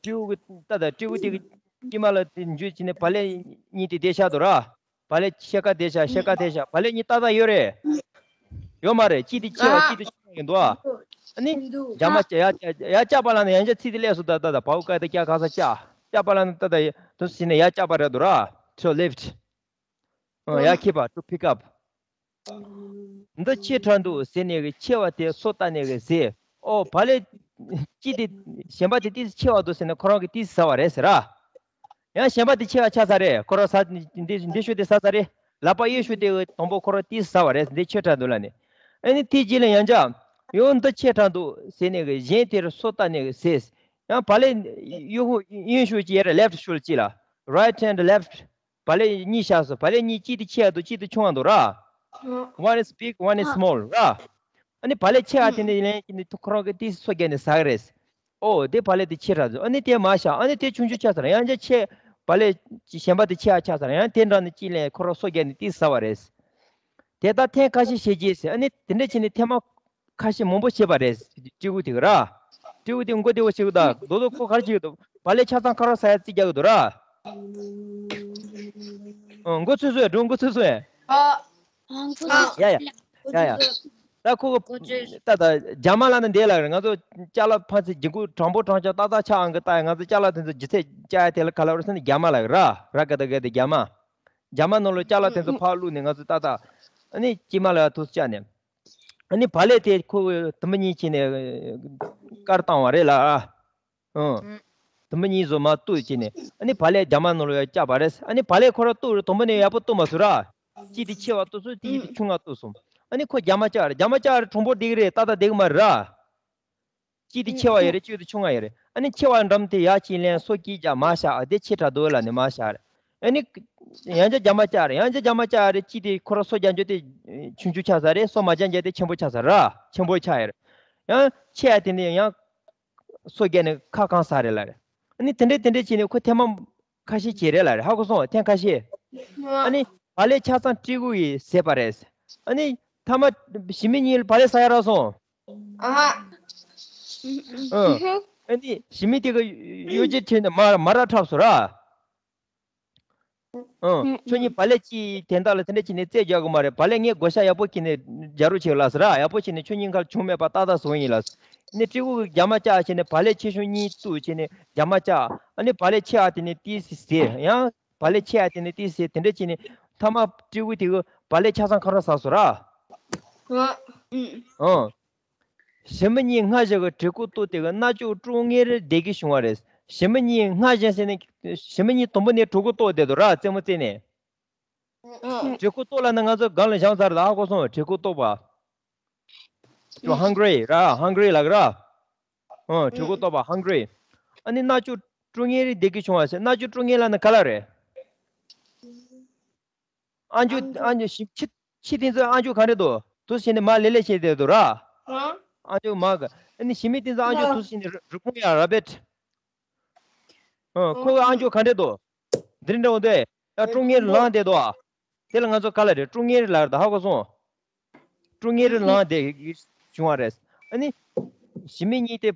སྤྲེའུ་གི་ད་ད་སྤྲེའུ་དེ་གི་དཀྱིལ་མ་ལ་དེ་འཇུས་བྱས་ནས་བག་ལེབ་གཉིས་དེ་དེ་བཞག་འདུག་ར། བག་ལེབ་ཕྱེད་ཀ་དེ་བཞག་ཕྱེད་ཀ་དེ་བཞག་བག་ལེབ་གཉིས་ཏག་ཏག་ཡོད་རེད། ཡོད་མ་རེད་གཅིག་དེ་ཆེ་བ་གཅིག་དེ་ཆུང་བ་ཡིན་འདུག་ཨ། ཨ་ནི་རྒྱ་མ་བཅག་ཡ་ཡ་བཅག་པ་ལ་ནི་ཡང་བཅག་ཚིག་དེ་སླེབས་སོང་ད་ད་ད་བའུ་ཀ་དེ་བཅག་ག་ས་བཅག་བཅག་པ་ལ་ནི་ད་ད་དུ་ཟིན་ནས་ཡ་བཅག་པ་རེད་འདུག་ར། to lift ཨ་ཡ་ཁྱེར་བ་to pick up འདི་ཆེ་དྲགས་འདུག་ཟེར་ནས་གི་ཆེ་བ་དེ་སོ་བཏབ་ནས་གི་ཟེར། ཨོ་བག་ལེབ་ཅི་དེ་གཞན་པ་དེ་ཏིས་ཆེ་བ་འདུག་ཟེར་ནས་ཁོ་རང་གི་ཏིས་ཟ་བ་རེད་ཟེར་ར། ཡང་གཞན་པ་དེ་ཆེ་བ་ཆགས་ས་རེད་ཁོ་རང་ཟ་འདི་འདི་ཤོས་དེ་ཟ་ས་རེད། ལག་པ་གཡས་ཤོས་དེ་གི་དང་པོ་ཁོ་རང་ཏིས་ཟ་བ་རེད་འདི་ཆེ་དྲགས་འདུག་ལ་ནི། ཨ་ནི་དེ་རྗེས་ལ་ཡང་ཅག་ཡང་འདི་ཆེ་དྲགས་འདུག་ཟེར་ནས་གི་གཞན་དེར་སོ་བཏབ་ནས་གི་ཟེར། ཡང་བག་ལེབ་གཡོན་ཤོས་གཡོན་ཤོས་ཅིག་ཡར་left ཤོས་ཅིག་ལ་right and left བག་ལེབ་གཉིས་བཞག་སོང་། བག་ལེབ་གཉིས་གཅིག་དེ་ཆེ་བ་འདུག་གཅིག་དེ་ཆུང་བ་འདུག་ར། One is big, one is small ར། ཨ་ནི་བག་ལེབ་ཆེ་བ་དེ་ནི་ལན་གཅིག་ནི་ཁོ་རང་གི་དེ་སོ་བརྒྱབ་ནས་ཟ་གི་རེད། ཨོ་དེ་བག་ལེབ་དེ་ཆེ་དྲགས་འདུག་ཨ་ནི་དེ་མར་བཞག་ཨ་ནི་དེ་ཆུང་ཆུང་ཆགས་ཚར་ཡང་ཅག་ཆེ་བག་ལེབ་གཞན་པ་དེ་ཆེ་བ་ཆགས་ཚར་ཡང་དེ་འདྲ་ནི་གཅིག་ལན་ཁོ་རང་སོ་བརྒྱབ་ནས་དེ་ཟ་བ་རེད། དེ་ལྟར་ཐེངས་ཁ་ཤས་བྱས་རྗེས་ཟེར་ཨ་ནི་དེ་འདྲ་བྱས་ནས་ཐེངས་མ་ཁ་ཤས་མང་པོ་བྱས་པ་རེད། སྤྲེའུ་དེ་གི་ར། སྤྲེའུ་དེ་མགོ་བདེ་བོ་བྱེད་གི་འདུག་རྡོག་རྡོག་ཁོ་ག་རེ་བྱེད་གི་འདུག་བག་ལེབ་ཆ་ཚང་ཁ་རོག་ཟ་ཡ་རྩིས་རྒྱག་གི་འདུག་ར། ཨོ་མགོ་ཚོས་སོང་ཡ་འགྲོ་མགོ་ཚོས་སོང་ཡ། ཨ། ཨ་མགོ་ཚོས། ཡ་ཡ། ཡ་ཡ། ད་ཁོ་གི་ད་ད་རྒྱ་མ་ལ་ནི་འདས་ལ་རེད་ང་ཚོ་ཅ་ལག་ཕན་ཚུན་རྒྱུན་གོས་དྲང་པོ་དྲང་ཆ་ཏག་ཏག་ཆགས་ཨང་གི་ད་ཡ་ང་ཚོ་ཅ་ལག་དེ་ཚོ་ལྗིད་ཚད་བཅག་ཡ་དེ་ལ་ག་ལ་རེད་ཟེར་ན་རྒྱ་མ་ལ་ར་ར་ག་ད་ག་དེ་རྒྱ་མ། རྒྱ་མ་ནང་ལ་ཅ་ལག་དེ་ཚོ་ཕར་བླུགས་ནས་ང་ཚོ་ཏག་ཏག་ཨ་ནི་དཀྱིལ་མ་ལ་ཐུག་བཅག་ནས། ཨ་ནི་བག་ལེབ་དེ་ཁོ་དུམ་བུ་གཉིས་བྱས་ནས་དཀར་བཏང་བ་རེད་ལ། ཨང་། དུམ་བུ་གཉིས་བཟོ་མ་གཏུགས་བྱས་ནས་ཨ་ནི་བག་ལེབ་རྒྱ་མ་ནང་ལ་ཡར་བཅག་པ་རེད། ཨ་ནི་བག་ལེབ་ཁོ་རང་གཏུགས་རེད་དང་པོ་ནས་ཡག་པོ་གཏུགས་མ་སོང་ར། གཅིག་དེ་ཆེ་བ་གཏུགས་སོང་། གཅིག་དེ་ཆུང་ང་གཏུགས་སོང་། ཨ་ནི་ཁོ་རྒྱ་མ་བཅག་རེད། རྒྱ་མ་བཅག་རེད་དྲང་པོ་བསྡད་ཀྱི་རེད། ཏག་ཏག་བསྡད་ཀྱི་མ་རེད་ར། གཅིག་དེ་ཆེ་བ་ཡོད་རེད། གཅིག་དེ་ཆུང་ང་ཡོད་རེད། ཨ་ནི་ཆེ་བ་འགྲམ་དེ་ཡར་གཅིག་ལན་སོ་གཅིག་རྒྱག་མར་བཞག་ཨ་དེ་ཆེ་དྲགས་འདུག་ལབ་ནས་མར་བཞག་རེད། ཨ་ནི་ཡང་བསྐྱར་རྒྱ་མ་བཅག་རེད། ཡང་བསྐྱར་རྒྱ་མ་བཅག་རེད། གཅིག་དེ་ཁོ་རང་སོ་རྒྱག་རྒྱུ་དེ་ཆུང་ཆུང་ཆགས་ས་རེད། སོ་མ་རྒྱག་རྒྱུ་དེ་ཆེན་པོ་ཆགས་ས་ར། ཆེན་པོ་ཆགས་ཡོད་རེད། ཡང་ཆེ་ཡ་དེ་ནས་ཡང་སོ་བརྒྱབ་ནས་ཁ་གང་ས་རེད་ལབ་རེད། ཨ་ནི་དེ་འདྲས་དེ་འདྲས་བྱས་ནས་ཁོ་ཐེངས་མ་ཁ་ཤས་བྱས་རེད་ལབ་རེད། ཧ་གོ་སོང་། ཐེངས་ཁ་ཤས། ཨ་ནི་བག་ལེབ་ཆ་ཚང་སྤྲེའུ་ཡིས་བཟས་པ་རེད། ཨ་ནི་ཐ་མ་ཞི་མི་གཉིས་བག་ལེབ་ཟ་ཡ་རག་སོང་། ཨ་ཧ། ཨ་ནི་ཞི་མི་དེ་གི་གཡོ་ཇེ་ཁྲིད་ནས་མ་མ་ར་འཁྲབ་སོང་ར། ཨང་། ཁྱོད་གཉིས་བག་ལེབ་ཅིག་དན་རྟགས་ལ་དེ་འདྲ་བྱས་ནས་རྩེད་རྒྱག་གི་མ་རེད། བག་ལེབ་ངས་བགོ་བཤའ་ཡག་པོ་བྱས་ནས་རྒྱག་རོགས་བྱེད་ལགས་ཟེར་ར། ཡག་པོ་བྱས་ནས་ཁྱོད་གཉིས་ཁར་བྱུང་མེད་པ་ཏག་ཏག་བཟོ་ཡིན་ལགས། ནས་སྤྲེའུ་གིས་རྒྱ་མ་བཅག་བྱས་ནས་བག་ལེབ་ཆེ་ཆུང་གཉིས་བཙུགས་བྱས་ནས་རྒྱ་མ་བཅག་ཨ་ནི་བག་ལེབ་ཆེ་བ་དེ་ནས་ཏིས་ཟེར། ཡང་བག་ལེབ་ཆེ་བ་དེ་ནས་ཏིས་ཟེར། དེ་འདྲ་བྱས་ནས་མཐའ་མ་སྤྲེའུ་དེ་གིས་བག་ལེབ་ཆ་ཚང་ཁ་རོག་ཟ་སོང་ར། ཨང་། ཨང་། ཞི་མི་གཉིས་སྔར་བཞིན་གྱི་གྲོད་ཁོག་ལྟོགས་ཏེ་གི་མནར་གཅོད་ཀྲོང་ངེར་བསྡད་ཀྱི་བྱུང་བ་རེད། ཞི་མི་གཉིས་སྔར་བཞིན་ཟེར་ནས་ཞི་མི་གཉིས་དང་པོ་ནས་གྲོད་ཁོག་ལྟོགས་བསྡད་འདུག་ར། རྩེད་མོ་རྩེ་ནས། ཨང་། གྲོད་ཁོག་ལྟོགས་ལབ་ན་ང་ཚོ་སྒང་ལ་བཞག་ཚར་ད་ཧ་གོ་སོང་། གྲོད་ཁོག་ལྟོགས་པ། ཅོ་ཧང་གྷི་རི་ར། ཧང་གྷི་རི་ལབ་ཀྱི་ར། ཨང་། གྲོད་ཁོག་ལྟོགས་པ། ཧང་གྷི་རི། ཨ་ནི་མནར་གཅོད་ཀྲོང་ངེར་བསྡད་ཀྱི་བྱུང་བ་ཟེར། མནར་གཅོད་ཀྲོང་ངེར་ལབ་ན་ག་ལ་རེད། ཨང་ཅོ་ཨང་ཅོ་ཞིམ་ཁྱི་ཁྱི་དེ་ཚོའི་ཨང་ཅོ་ག་འདྲ་འདུག་དུས་བྱས་ནས་མར་ལེ་ལེ་བྱས་བསྡད་འདུག་ར། ཨང་ཅོ་མ་ག་ཨ་ནི་ཞི་མི་དེ་ཚོ་ཨང་ཅོ་དུས་བྱས་ནས་རུ་རུ་ཁུང་ཡ་ར་བེད། ཨང་། ཁོ་གི་ཨང་ཅོ་ག་འདྲ་འདུག་འདི་འདྲ་འོ་དེ་ཡ་ཀྲུང་ངེར་ལངས་བསྡད་འདུག་ཨ། དེ་ལ་ང་ཚོ་ག་ལ་རེད། ཀྲུང་ངེར་ལབ་རེད་ད་ཧ་གོ་སོང་། ཀྲུང་ངེར་ལངས་བསྡད་བྱུང་བ་རེད། ཨ་ནི་ཞི་མི་གཉིས་དེ།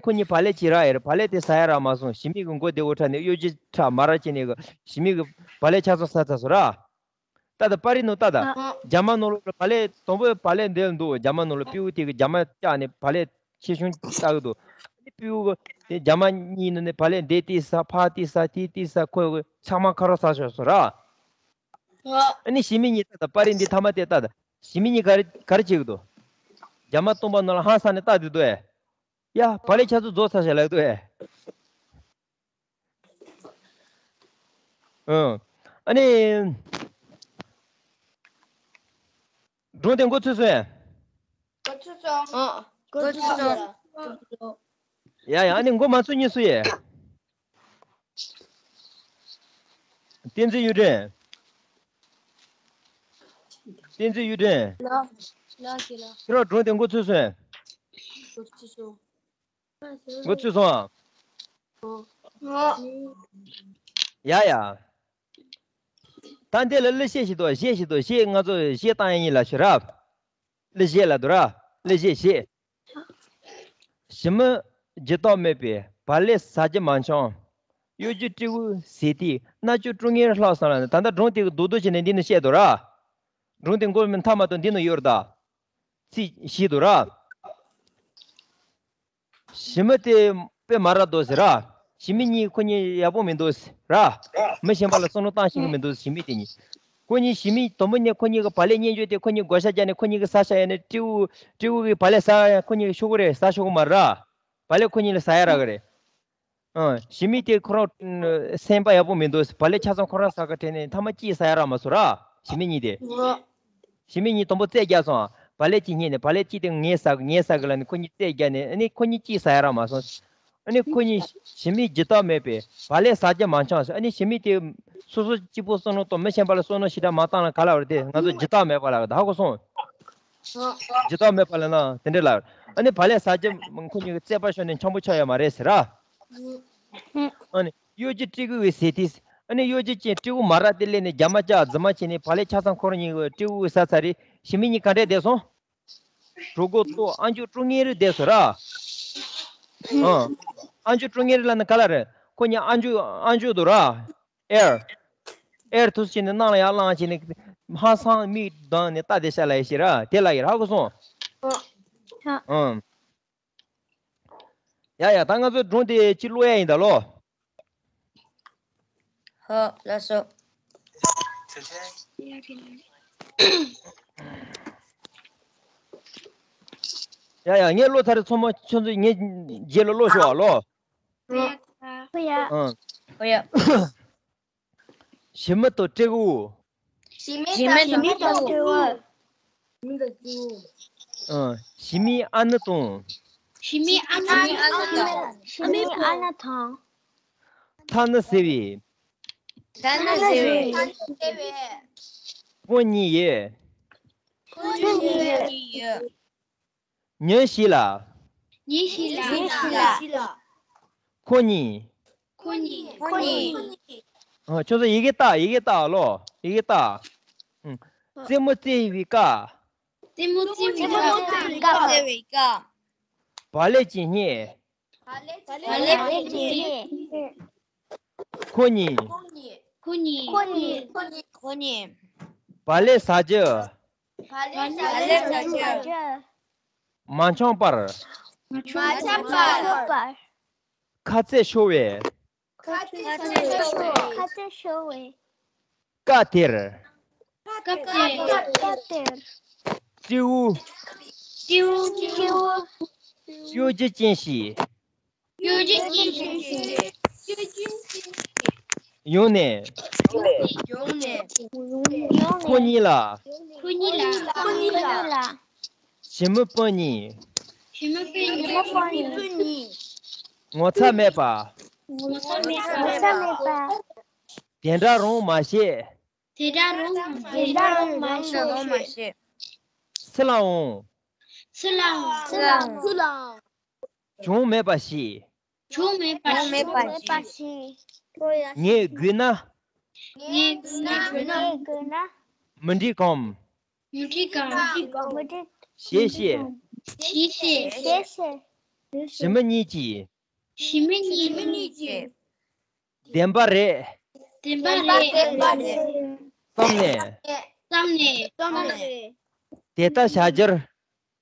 ཁོ་གཉིས་བག་ལེབ་ཅིག་རག་ཡོད་རེད། བག་ལེབ་དེ་ཟ་ཡ་རག་མ་སོང་། ཞི་མི་གི་མགོ་བདེ་བོ་ཁྲ་ནས་གཡོ་ཇེ་ཁྲ་མ་ར་བྱས་ནས་གི་ཞི་མི་གི་བག་ལེབ་ཆ་ཚང་ཟ་ཚར་སོང་ར། ད་ད་པར་རིས་ནང་ལྟ་ད། ཨ། རྒྱ་མ་ནང་ལོགས་ལ་བག་ལེབ་དང་པོའི་བག་ལེབ་འདི་འདུག་རྒྱ་མ་ནང་ལ་སྤྲེའུ་དེ་གི་རྒྱ་མ་བཅག་ནས་བག་ལེབ་ཆེ་ཆུང་ལྟ་གི་འདུག་ཨ་ནི་སྤྲེའུ་གི་དེ་རྒྱ་མ་གཉིས་ནང་ནས་བག་ལེབ་འདི་ཏིག་ཟ། ཕར་ཏིག་ཟ། དེ་ཏིག་ཟ། ཁོ་གི་ཚང་མ་ཁ་རོག་ཟ་ཤོར་སོང་ར། ཨ། ཨ་ནི་ཞི་མི་གཉིས་ལྟ་ད། པར་རིས་འདི་མཐའ་མ་དེ་ལྟ་ད། ཞི་མི་གཉིས་ག་རེ་ག་རེ་བྱེད་གི་འདུག་རྒྱ་མ་སྟོང་པ་ནང་ལ་ཧང་སངས་ནས་ལྟ་བསྡད་འདུག་ཨེ། ཡ། བག་ལེབ་ཆ་ཚང་རྫོགས་ཚར་ཤག་ལབ་འདུག་ཨེ། ཨང་། ཨ་ནི། སྒྲུང་དེ་མགོ་ཚོས་སོང་ཨེ། མགོ་ཚོས་སོང་། ཨ། མགོ་ཚོས་སོང་། ཡ་ཡ། ཨ་ནི་མགོ་མ་ཚོས་མཁན་སུ་ཡིན། བསྟན་འཛིན་གཡུ་སྒྲོན། བསྟན་འཛིན་གཡུ་སྒྲོན། ལགས་ལགས་ཀྱི་ལགས། ཁྱེད་རང་སྒྲུང་དེ་མགོ་ཚོས་སོང་ཨེ། མགོ་ཚོས་སོང་། འགོ་ཚུགས་སོང་ཨ། ཡ་ཡ། ད་འདི་ལ་གླུ་གཞས་ཞིག་འདུག་གཞས་ཞིག་འདུག་གཞས་ང་ཚོ་གཞས་བཏང་ཡ་ཡིན་ལ་ཞུ་ར། གླུ་གཞས་ལ་འདུག་ར། གླུ་གཞས་གཞས། ཞི་མི་ཇི་ལྟར་མེད་པའི་བག་ལེབ་ཟ་རྒྱུ་མ་འཆང་། གཡོ་སྒྱུ་སྤྲེའུ་ཟེར་དུས་རྣ་ཅོ་ཀྲུང་ངེར་ལྷག་སོང་ལ་ད་ལྟ་སྒྲུང་དེ་གི་རྡོག་རྡོག་བྱས་ནས་འདི་ནས་བཤད་འདུག་ར། སྒྲུང་དེ་མགོ་མི་མཐའ་མ་དང་འདི་ནས་ཡོད་ར་ད། ཚིག་བཞི་འདུག་ར། ཞི་མི་དེ་དཔེ་མ་རག་འདུག་ཟེར་ར། ཞི་མི་གཉིས་ཁོ་གཉིས་ཡག་པོ་མི་འདུག་ཟེར་ར། མི་གཞན་པ་ལ་བསམ་བློ་བཏང་ཤེས་ཀྱི་མི་འདུག་ཞི་མི་དེ་གཉིས། ཁོ་གཉིས་ཞི་མི་དང་པོ་ནས་ཁོ་གཉིས་ཀྱི་བག་ལེབ་མཉེན་སྤྱོད་དེ་ཁོ་གཉིས་བགོ་བཤའ་བརྒྱབ་ནས་ཁོ་གཉིས་ཀྱི་ཟ་བྱ་ཡ་ནས་སྤྲེའུ་སྤྲེའུ་གི་བག་ལེབ་ཟ་ཡ་ཁོ་གཉིས་ཀྱི་ཤོག་གུ་རེད་ཟ་ཤོག་གུ་མ་རེད་ར། བག་ལེབ་ཁོ་གཉིས་ལ་ཟ་ཡ་རག་གི་རེད། ཨང་། ཞི་མི་དེ་ཁོ་རང་སེམས་པ་ཡག་པོ་མི་འདུག་བག་ལེབ་ཆ་ཚང་ཁོ་རང་ཟ་གི་དྲན་ནས་མཐའ་མ་གཅིག་ཟ་ཡ་རག་མ་སོང་ར། ཞི་མི་གཉིས་དེ། ཞི་མི་གཉིས་དང་པོ་རྩོད་རྒྱག་སོང་། བག་ལེབ་གཅིག་རྙེད་ནས་བག་ལེབ་གཅིག་དེ་ངས་ཟ་གི་ངས་ཟ་གི་ལབ་ནས་ཁོ་གཉིས་རྩོད་རྒྱག་ནས་ཨ་ནི་ཁོ་གཉིས་གཅིག་ཟ་ཡ་རག་མ་སོང་། ཨ་ནི་ཁོ་གཉིས་ཞི་མི་ཇི་ལྟར་མེད་པའི་བག་ལེབ་ཟ་རྒྱུ་མ་འཆང་ཟེར། ཨ་ནི་ཞི་མི་དེ་སོ་སོ་གཅིག་པུ་བསམ་བློ་གཏོང་མི་གཞན་པ་ལ་བསམ་བློ་ཞེ་དྲག་མ་བཏང་ལ་ག་ལ་བར་དེ་ང་ཚོ་ཇི་ལྟར་མེད་པ་ལ་ད་ཧ་གོ་སོང་། ཇི་ལྟར་མེད་པ་ལ་ན་དེ་འདྲ་ལ། ཨ་ནི་བག་ལེབ་ཟ་རྒྱུ་ཁོ་གཉིས་ཀྱི་རྩོད་པ་ཤོར་ནས་འཆམ་པོ་ཆགས་ཡོད་མ་རེད་ཟེར་ར། ཨ་ནི་གཡོ་སྒྱུ་སྤྲེའུ་གི་ཟེར་དེ། ཨ་ནི་གཡོ་སྒྱུ་ཅན་སྤྲེའུ་མ་ར་དེ་སླེབས་ནས་རྒྱ་མ་ལྕགས་རྫི་མ་བྱས་ནས་བག་ལེབ་ཆ་ཚང་ཁོ་རང་གཉིས་ཀྱི་སྤྲེའུ་ཟ་ཚར་རེད། ཞི་མི་གཉིས་ག་འདྲས་བསྡད་སོང་། གྲོད་ཁོག་ལྟོགས་ཨ་མཆོག་ཀྲུང་ངེ་རུ་བསྡད་སོང་ར། ཨ་ཨ་མཆོག་ཀྲུང་ངེ་རུ་ལ་ནི་ག་ལ་རེད། ཁོ་གཉིས་ཨ་མཆོག་ཨ་མཆོག་འདུག་ར། ཨེར། ཨེར་ཐུགས་བྱས་ནས་ནང་ལ་ཡར་ལངས་བྱས་ནས་ཧང་སང་མིག་གདངས་ནས་ལྟ་བསྡད་ཤག་ལབ་ཡ་ཞིག་ར་དེ་ལ་ཡིན་ར་ཧ་གོ་སོང་། ཨ། ཡ་ཡ་ད་ང་ཚོ་སྒྲུང་དེ་ཅི་ཀློག་ཡ་ཡིན་ད་ལོ། ཧོ་ལགས་སོ། ཡ་ཡ་ངས་ཀློག་ཚར་རེད་ཚང་མ་ཁྱོད་ཚོ་ངས་རྗེས་ལ་ཀློག་ཤོག་ཨ་ལོ། ཧོ་ཡ། ཨང་། ཧོ་ཡ། ཞི་མི་དང་སྤྲེའུ། ཞི་མི་དང་སྤྲེའུ། ཨང་། ཞི་མིའི་ཨ་ནེ་དང་། ཞི་མིའི་ཨ་ནེ་དང་། ཞི་མིའི་ཨ་ནེ་དང་། ཐ་ན་ཟེར་བའི། ཐ་ན་ཟེར་བའི། སྤུན་གཉིས་ཡོད། སྤུན་གཉིས་ཡོད། ཉིན་ཞིག་ལ། ཉིན་ཞིག་ལ། ཉིན་ཞིག་ལ། ཁོ་གཉིས། ཁོ་གཉིས། ཁོ་གཉིས། ཨ། ཁྱོད་ཚོ་ཡི་གེ་ལྟ་ཡི་གེ་ལྟ་ལོ་ཡི་གེ་ལྟ། ཨང་། རྩེད་མོ་རྩེ་བའི་སྐབས། རྩེད་མོ་རྩེ་བའི་སྐབས། རྩེ་བའི་སྐབས། བག་ལེབ་ཅིག་རྙེད། བག་ལེབ་ཅིག་རྙེད། ཁོ་གཉིས། ཁོ་གཉིས། ཁོ་གཉིས། ཁོ་གཉིས། བག་ལེབ་ཟ་རྒྱུ། བག་ལེབ་ཟ་རྒྱུ། མ་འཆང་བར། མ་འཆང་བར། ཁ་ཚེགས་ཤོར་བའི། ཁ་ཚེགས་ཤོར་བའི། ཁ་ཚེགས་ཤོར་བའི། སྐབས་དེར། སྐབས་དེར། སྐབས་དེར། སྤྲེའུ། སྤྲེའུ། སྤྲེའུ། གཡོ་སྒྱུ་ཅན་ཞིག་གཡོ་སྒྱུ་ཅན་ཞིག་གཡོ་སྒྱུ་ཅན་ཞིག་ཡོང་ནས། ཡོང་ནས། ཁོ་གཉིས་ལ། ཁོ་གཉིས་ལ། ཁོ་གཉིས་ལ། ཞི་མི་སྤུན་གཉིས། ཞི་མི་སྤུན་གཉིས། ཞི་མི་སྤུན་གཉིས། ངོ་ཚ་མེད་པ། ངོ་ཚ་མེད་པ། ངོ་ཚ་མེད་པ། དེ་འདྲ་རང་མ་བྱེད། དེ་འདྲ་རང་མ་བྱེད། དེ་འདྲ་རང་མ་བྱེད། སུ་ལའང་། སུ་ལའང་། སུ་ལའང་། སུ་ལའང་། བྱུང་མེད་པ་ཞིག་བྱུང་མེད་པ་ཞིག་བྱུང་མེད་པ་ཞིག་ངས་བསྒུགས་ན། ངས་བསྒུགས་ན། ངས་བསྒུགས་ན། མི་འགྲིག་གམ། མི་འགྲིག་གམ། མི་འགྲིག་ཞེས་བཤད། ཞེས་བཤད། ཞེས་བཤད། ཞི་མི་གཉིས་ཀྱིས། ཞི་མི་གཉིས་ཀྱིས། བདེན་པ་རེད། བདེན་པ་རེད། བདེན་པ་རེད། བསམ་ནས། བསམ་ནས། བསམ་ནས། དེ་ལྟར་བྱ་རྒྱུར།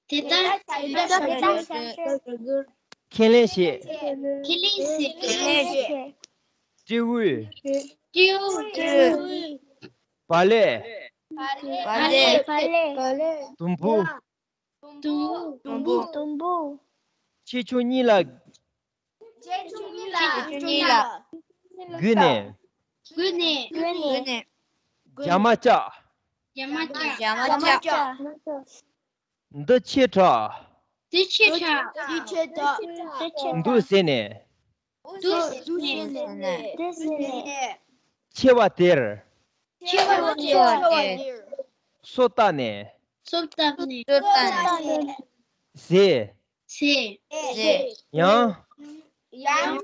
དེ་ལྟར། དེ་ལྟར་བྱ་རྒྱུར། ཁས་ལེན་བྱེད། ཁས་ལེན་བྱེད། ཁས་ལེན་བྱེད། སྤྲེའུས། སྤྲེའུས། སྤྲེའུས། བག་ལེབ། བག་ལེབ། བག་ལེབ། བག་ལེབ། དུམ་བུ། དུམ་བུ། དུམ་བུ། ཁྱེད་ཆོ་གཉིས་ལ། ཁྱེད་ཆོ་གཉིས་ལ། བརྒྱུད་ནས། བརྒྱུད་ནས། བརྒྱུད་ནས། རྒྱ་མ་ལྕགས། རྒྱ་མ་ལྕགས། རྒྱ་མ་ལྕགས། འདི་ཆེ་དྲགས། འདི་ཆེ་དྲགས། འདི་ཆེ་དྲགས། འདུག་ཟེར་ནས། འདུག་ཟེར་ནས། འདུག་ཟེར་ནས། མཆེ་བ་དེར། མཆེ་བ་དེར། སོ་བཏབ་ནས། སོ་བཏབ་ནས། སོ་བཏབ་ནས། ཟས། ཟེ། ཡང་། ཡང་།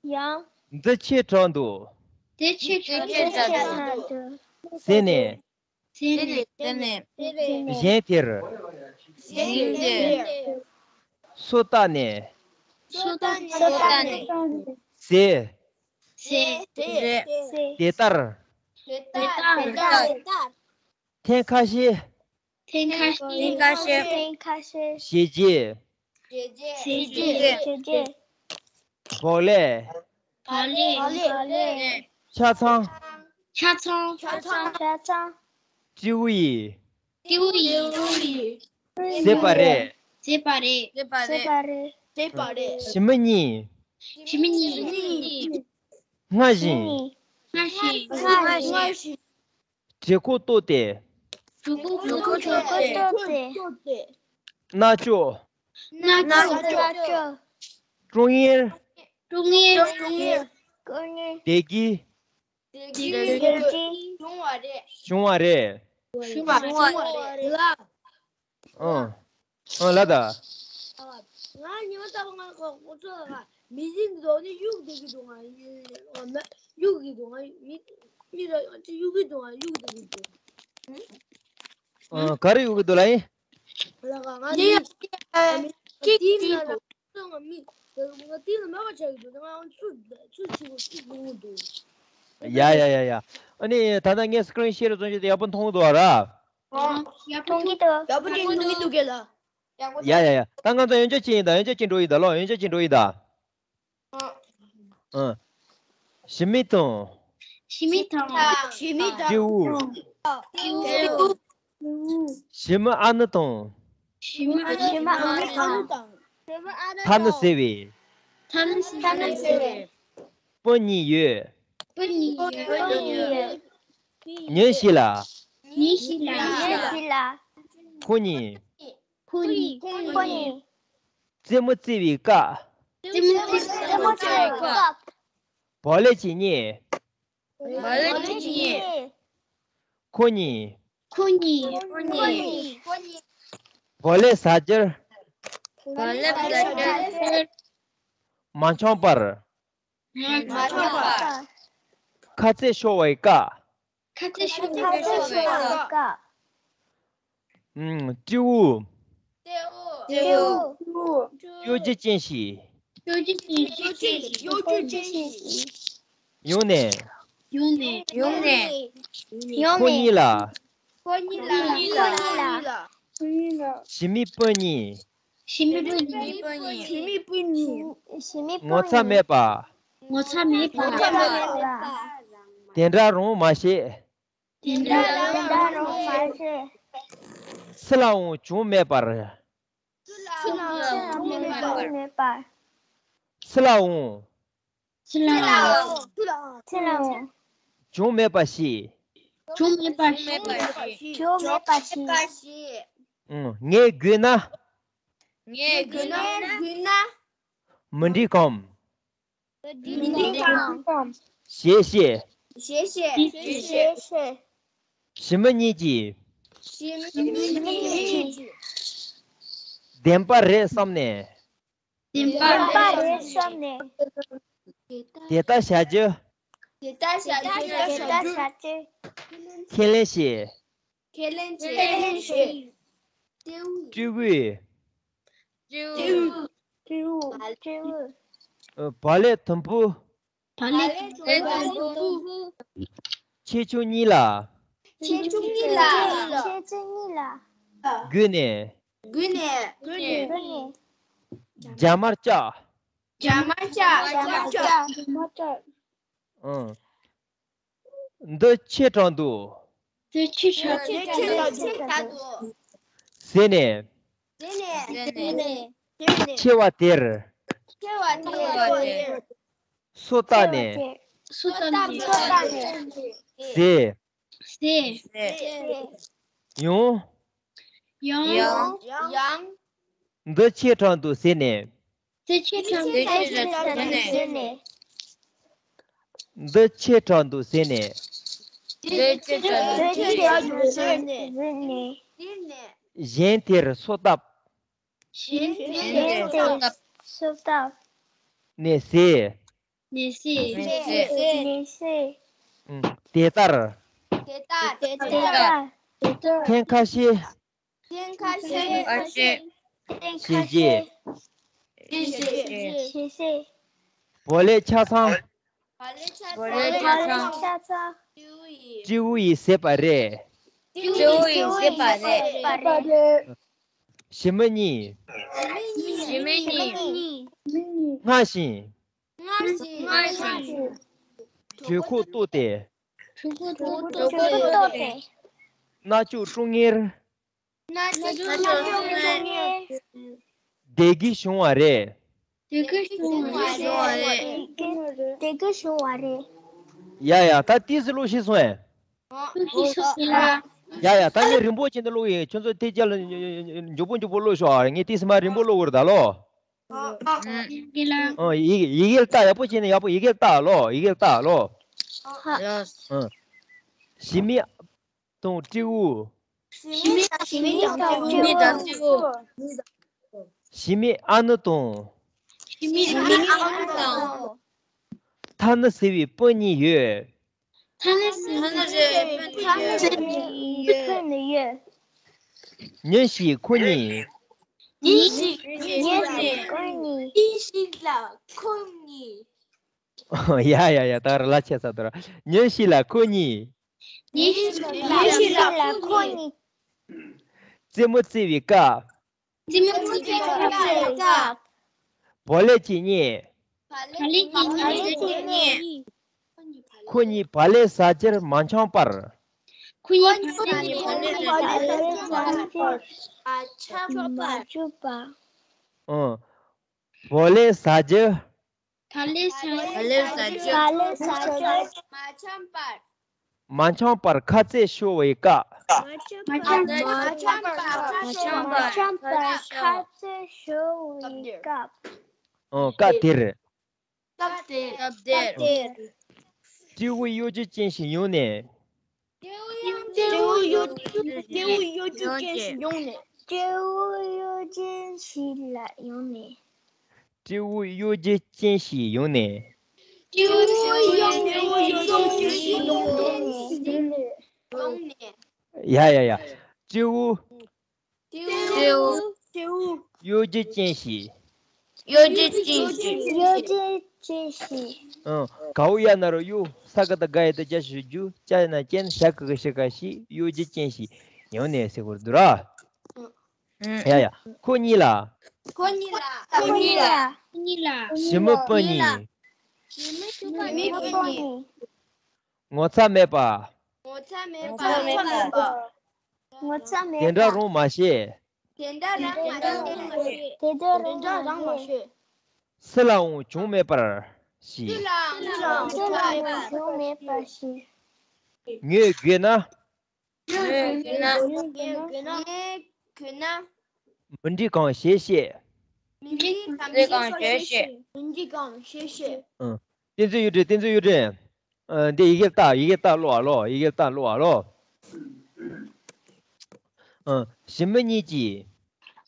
ཡང་། འདི་ཆེ་དྲགས་འདུག །དེ་ཆེ་དྲགས་འདུག །ཟེར་ནས། ཟེར་ནས། གཞན་དེར། གཞན་དེར། སོ་བཏབ་ནས། སོ་བཏབ་ནས། ཟེ། ཟེ། དེ་ལྟར། དེ་ལྟར། ཐེངས་ཁ་ཤས། ཐེངས་ཁ་ཤས། ཐེངས་ཁ་ཤས། ཐེངས་ཁ་ཤས། ཞེས་བརྗོད། ཞེས་བརྗོད། ཞེས་བརྗོད། བག་ལེབ། བག་ལེབ། ཆ་ཚང་། ཆ་ཚང་། ཆ་ཚང་། ཆ་ཚང་། སྤྲེའུ་ཡིས། སྤྲེའུ་ཡིས། ཟས་པ་རེད། ཟས་པ་རེད། ཟས་པ་རེད། ཟས་པ་རེད། ཞི་མི་གཉིས། ཞི་མི་གཉིས། སྔར་བཞིན། སྔར་བཞིན། སྔར་བཞིན། གྲོད་ཁོག་ལྟོགས་ཏེ། གྲོད་ཁོག་ལྟོགས་ཏེ། མནར་གཅོག །མནར་གཅོག །ཀྲོང་ངེར། ཀྲོང་ངེར། བསྡད་ཀྱི། བསྡད་ཀྱི། བྱུང་བ་རེད། བྱུང་བ་རེད། ཨང་། ཨང་། ལ་ད། ང་ཉི་མ་ལྟ་བུ་ང་ཁོ་ཁོ་ཚོ་ལ་མི་ཟིན་འདུག །ནི་གཡུག་བསྡད་ཀྱི་འདུག །ང་གཡུག་གི་འདུག །ང་མི་མི་ར་ཅི་གཡུག་གི་འདུག །ང་གཡུག་བསྡད་ཀྱི་འདུག །ཨང་། ག་རེ་གཡུག་གི་འདུག་ལ་ཡིན། ལ་ང་ནི་ཅིག་ཅིག་ང་མི་ང་ཏིང་ལ་མ་བ་ཆགས་ཀྱི་འདུག །ང་ཚུར་ཚུར་ཆུ་ཆུ་ལུང་འདུག །ཡ་ཡ་ཡ་ཡ། ཨ་ནི་ད་ལྟ་ངས་སི་ཀི་རིན་ཤེར་བཟོ་བྱས་ཏེ་ཡག་པོ་མཐོང་གི་འདུག་ར། ཡག་པོ་མཐོང་གི་འདུག །ཡག་པོ་ཅིག་མཐོང་གི་འདུག་གས་ལ། ཡག་པོ། ཡ་ཡ་ཡ། ད་ང་ཚོ་ཡོན་ཆབ་ཅིག་ཡིན་ད། ཡོན་ཆབ་ཅིག་འགྲོ་ཡིན་ད་ལོ། ཡོན་ཆབ་ཅིག་འགྲོ་ཡིན་ད། ཨ། ཞི་མི་དང་། ཞི་མི་དང་། ཞི་མི་དང་། སྤྲེའུ། སྤྲེའུ། ཞི་མི་ཨ་ནེ་དང་། ཞི་མི་ཨ་ནེ་དང་། ཞི་མི་ཨ་ནེ་དང་། ཐ་ན་ཟེར་བའི། ཐ་ན་ཟེར་བའི། སྤུན་གཉིས་ཡོད། སྤུན་གཉིས་ཡོད། སྤུན་གཉིས་ཡོད། ཉོན་ཞིག་ལ། ཉོན་ཞིག་ལ། ཉོན་ཞིག་ལ། ཁོ་གཉིས། ཁོ་གཉིས། ཁོ་གཉིས། རྩེད་མོ་རྩེ་བའི་སྐབས། རྩེད་མོ་རྩེ་བའི་སྐབས། བག་ལེབ་ཅིག་རྙེད། བག་ལེབ་ཅིག་རྙེད། ཁོ་གཉིས། ཁོ་གཉིས། ཁོ་གཉིས། བག་ལེབ་ཟ་རྒྱུར། བག་ལེབ་ཟ་རྒྱུར། མ་འཁྱོངས་པར། མ་འཁྱོངས་པར། ཁ་ཚིག་ཤོར་བའི་སྐབས། ཁ་ཚིག་ཤོར་བའི་སྐབས། ཨུམ། སྤྲེའུ། སྤྲེའུ། གཡོ་སྒྱུ་ཅན་ཞིག་གཡོ་སྒྱུ་ཅན་ཞིག་གཡོ་སྒྱུ་ཅན་ཞིག་ཡོང་ནས། ཡོང་ནས། ཡོང་ནས། ཁོ་གཉིས་ལ། ཁོ་གཉིས་ལ། ཁོ་གཉིས་ལ། ཞི་མི་སྤུན་གཉིས། ཞི་མི་སྤུན་གཉིས། ཞི་མི་སྤུན་གཉིས། ཞི་མི་སྤུན་གཉིས། ངོ་ཚ་མེད་པ། ངོ་ཚ་མེད་པ། དེ་འདྲ་རང་མ་བྱེད། དེ་འདྲ་རང་མ་བྱེད། སུ་ལའང་བྱུང་མེད་པར། སུ་ལའང་བྱུང་མེད་པར། སུ་ལའང་། སུ་ལའང་། སུ་ལའང་། བྱུང་མེད་པ་ཞིག་བྱུང་མེད་པ་ཞིག་བྱུང་མེད་པ་ཞིག་ངས་དགོས་ན། ངས་དགོས་ན། མི་འགྲིག་གམ། མི་འགྲིག་གམ། ཞེས་བཤད། ཞེས་བཤད། ཞེས་བཤད། ཞི་མི་གཉིས་ཀྱིས། ཞི་མི་གཉིས་ཀྱིས། བདེན་པ་རེད་བསམ་ནས། བདེན་པ་རེད་བསམ་ནས། དེ་ལྟར་བྱ་རྒྱུ། དེ་ལྟར་བྱ་རྒྱུ། དེ་ལྟར་བྱ་རྒྱུ། ཁས་ལེན་བྱས། ཁས་ལེན་བྱས། ཁས་ལེན་བྱས། སྤྲེའུས། སྤྲེའུས། སྤྲེའུས། བག་ལེབ་དུམ་བུ། བག་ལེབ་དུམ་བུ། ཁྱེད་ཚོ་གཉིས་ལ། ཁྱེད་ཚོ་གཉིས་ལ། ཁྱེད་ཚོ་གཉིས་ལ། བགོས་ནས། བགོས་ནས། བགོས་ནས། རྒྱ་མར་བཅག་རྒྱ་མར་བཅག་རྒྱ་མར་བཅག་རྒྱ་མར་བཅག་ཨང་། འདི་ཆེ་དྲགས་འདུག་འདི་ཆེ་དྲགས་འདུག་འདི་ཆེ་དྲགས་འདུག་ཟེར་ནས། ཟེར་ནས། ཟེར་ནས། ཆེ་བ་དེར། ཆེ་བ་དེར། སོ་བཏབ་ནས། སོ་བཏབ་ནས། ཟས། ཟས། ཡང་། ཡང་། ཡང་། འདི་ཆེ་དྲགས་འདུག་ཟེར་ནས། འདི་ཆེ་དྲགས་འདུག་ཟེར་ནས། འདི་ཆེ་དྲགས་འདུག་ཟེར་ནས། འདི་ཆེ་དྲགས་འདུག་ཟེར་ནས། གཞན་དེར་སོ་བཏབ། གཞན་དེ་སོ་བཏབ། ནས་ཟས། ནས་ཟས། ནས་ཟས། ཨུམ། དེ་ལྟར། དེ་ལྟར། དེ་ལྟར། ཐེངས་ཁ་ཤས། ཐེངས་ཁ་ཤས། ཨ་ཅེ། ཐེངས་ཁ་ཤས། ཞེས་བྱས། ཞེས་བྱས། བོད་ལས་ཆ་ཚང་། བོད་ལས་ཆ་ཚང་། སྤྲེའུ་ཡིས་བཟས་པ་རེད། སྤྲེའུ་ཡིས་བཟས་པ་རེད། ཞི་མི་གཉིས། ཞི་མི་གཉིས། སྔར་བཞིན། སྔར་བཞིན། གྲོད་ཁོག་ལྟོགས་ཏེ། གྲོད་ཁོག་ལྟོགས་ཏེ། མནར་གཅོད་སྲུང་ངེར། མནར་གཅོད་སྲུང་ངེར། བསྡད་དགོས་བྱུང་བ་རེད། བསྡད་དགོས་བྱུང་བ་རེད། བསྡད་དགོས་བྱུང་བ་རེད། ཡ་ཡ། ད་ཏིས་ཀློག་ཤེས་སོང་ངས། ཡ་ཡ། ད་ངས་རིང་པོ་བྱས་ནས་ཀློག་ཡིན། ཁྱོད་ཚོ་དེ་རྒྱབ་ལ་མགྱོགས་པོ་མགྱོགས་པོ་ཀློག་ཤོག་ཨ། ངས་ཏིས་མ་རིང་པོ་ཀློག་གི་རེད་ད་ལོ། ཨ། ཡི་གེ་ལ། ཨ། ཡི་གེ་ཡི་གེ་ལ་ལྟ། ཡག་པོ་བྱས་ནས་ཡག་པོ་ཡི་གེ་ལ་ལྟ་ལོ། ཡི་གེ་ལ་ལྟ་ལོ། ཨ། ཞི་མི་དང་སྤྲེའུ། ཞི་མི་དང་སྤྲེའུ། ཞི་མི་ཨ་ནུ་དང་། ཞི་མི་ཨ་ནུ་དང་། ཐ་ན་ཟེར་བའི་སྤུན་གཉིས་ཡོད། ཐ་ན་ཟེར་བའི་སྤུན་གཉིས་ཡོད། ཉིན་ཞིག་ཁོ་གཉིས། ཉིན་ཞིག་ཉིན་ཞིག་ཁོ་གཉིས། ཉིན་ཞིག་ལ་ཁོ་གཉིས། ཡ་ཡ་ཡ། ད་ར་ལ་ཆེ་ས་དོར། ཉིན་ཞིག་ལ་ཁོ་གཉིས། ཉིན་ཞིག་ལ་ཁོ་གཉིས། རྩེད་མོ་རྩེ་བའི་སྐབས། རྩེད་མོ་རྩེ་བའི་སྐབས། བག་ལེབ་ཅིག་རྙེད། བག་ལེབ་ཅིག་རྙེད། ཁོ་གཉིས་བག་ལེབ་ཟ་རྒྱུར་མ་འཁྱམས་པར། ཁོ་གཉིས་བག་ལེབ་ཟ་རྒྱུར་མ་འཁྱམས་པར། མ་འཁྱམས་པར། ཨང་། བག་ལེབ་ཟ་རྒྱུ། བག་ལེབ་ཟ་རྒྱུ། བག་ལེབ་ཟ་རྒྱུ། མ་འཁྱམས་པར། མ་འཁྱམས་པར་ཁ་རྩེད་ཤོར་བའི་སྐབས། མ་འཁྱམས་པར། མ་འཁྱམས་པར་ཁ་རྩེད་ཤོར་བའི་སྐབས། ཨང་། སྐབས་དེར། སྐབས་དེར། སྐབས་དེར། སྤྲེའུ་གཡོ་སྒྱུ་ཅན་ཞིག་ཡོང་ནས། སྤྲེའུ་གཡོ་སྤྲེའུ་གཡོ་སྤྲེའུ་གཡོ་སྒྱུ་ཅན་ཞིག་ཡོང་ནས། སྤྲེའུ་གཡོ་སྒྱུ་ཅན་ཞིག་ལ་ཡོང་ནས། སྤྲེའུ་གཡོ་སྒྱུ་ཅན་ཞིག་ཡོང་ནས། སྤྲེའུ་གཡོ་སྤྲེའུ་གཡོ་སྒྱུ་ཅན་ཞིག་ཡོང་ནས། ཡོང་ནས། ཡ་ཡ་ཡ། སྤྲེའུ། སྤྲེའུ། སྤྲེའུ། གཡོ་སྒྱུ་ཅན་ཞིག་གཡོ་སྒྱུ་ཅན་ཞིག་གཡོ་སྒྱུ་ཅན་ཞིག་ཨང་། གའུ་ཡ་ན་རོ་གཡོ། ས་ག་བཏགས་སྒ་ཡ་བཏགས་སྒྱ་ཞབས་ཀྱུ་ཅ་ན་ཅན། ཞ་གི་གུ་ཞི་ག་ཞིག་གཡོ་སྒྱུ་ཅན་ཞིག་ཡོང་ནས་ཟེར་དགོས་འདུག་ར། ཡ་ཡ། ཁོ་གཉིས་ལ། ཁོ་གཉིས་ལ། ཁོ་གཉིས་ལ། ཁོ་གཉིས་ལ། ཞི་མི་སྤུན་གཉིས། ཞི་མི་སྤུན་གཉིས། ངོ་ཚ་མེད་པ། ངོ་ཚ་མེད་པ། ངོ་ཚ་མེད་པ། དེ་འདྲ་རང་མ་བྱེད། དེ་འདྲ་རང་མ་བྱེད། དེ་འདྲ་རང་མ་བྱེད། སུ་ལའང་བྱུང་མེད་པར་ཤིག་སུ་ལའང་བྱུང་མེད་པར་ཤིག་ངས་དགོས་ན། ངས་དགོས་ན། ངས་དགོས་ན། མི་འགྲིག་གང་བྱེད་ཤེས། མི་འགྲིག་གང་བྱེད་ཤེས། མི་འགྲིག་གང་བྱེད་ཤེས། ཨང་། བསྟན་འཛིན་གཡུ་སྒྲོན། བསྟན་འཛིན་གཡུ་སྒྲོན། ཨ། འདི་ཡི་གེ་ལྟ། ཡི་གེ་ལྟ་ཀློག་ཨ་ལོ། ཡི་གེ་ལྟ་ཀློག་ཨ་ལོ། ཨ། ཞི་མི་གཉིས་ཀྱིས།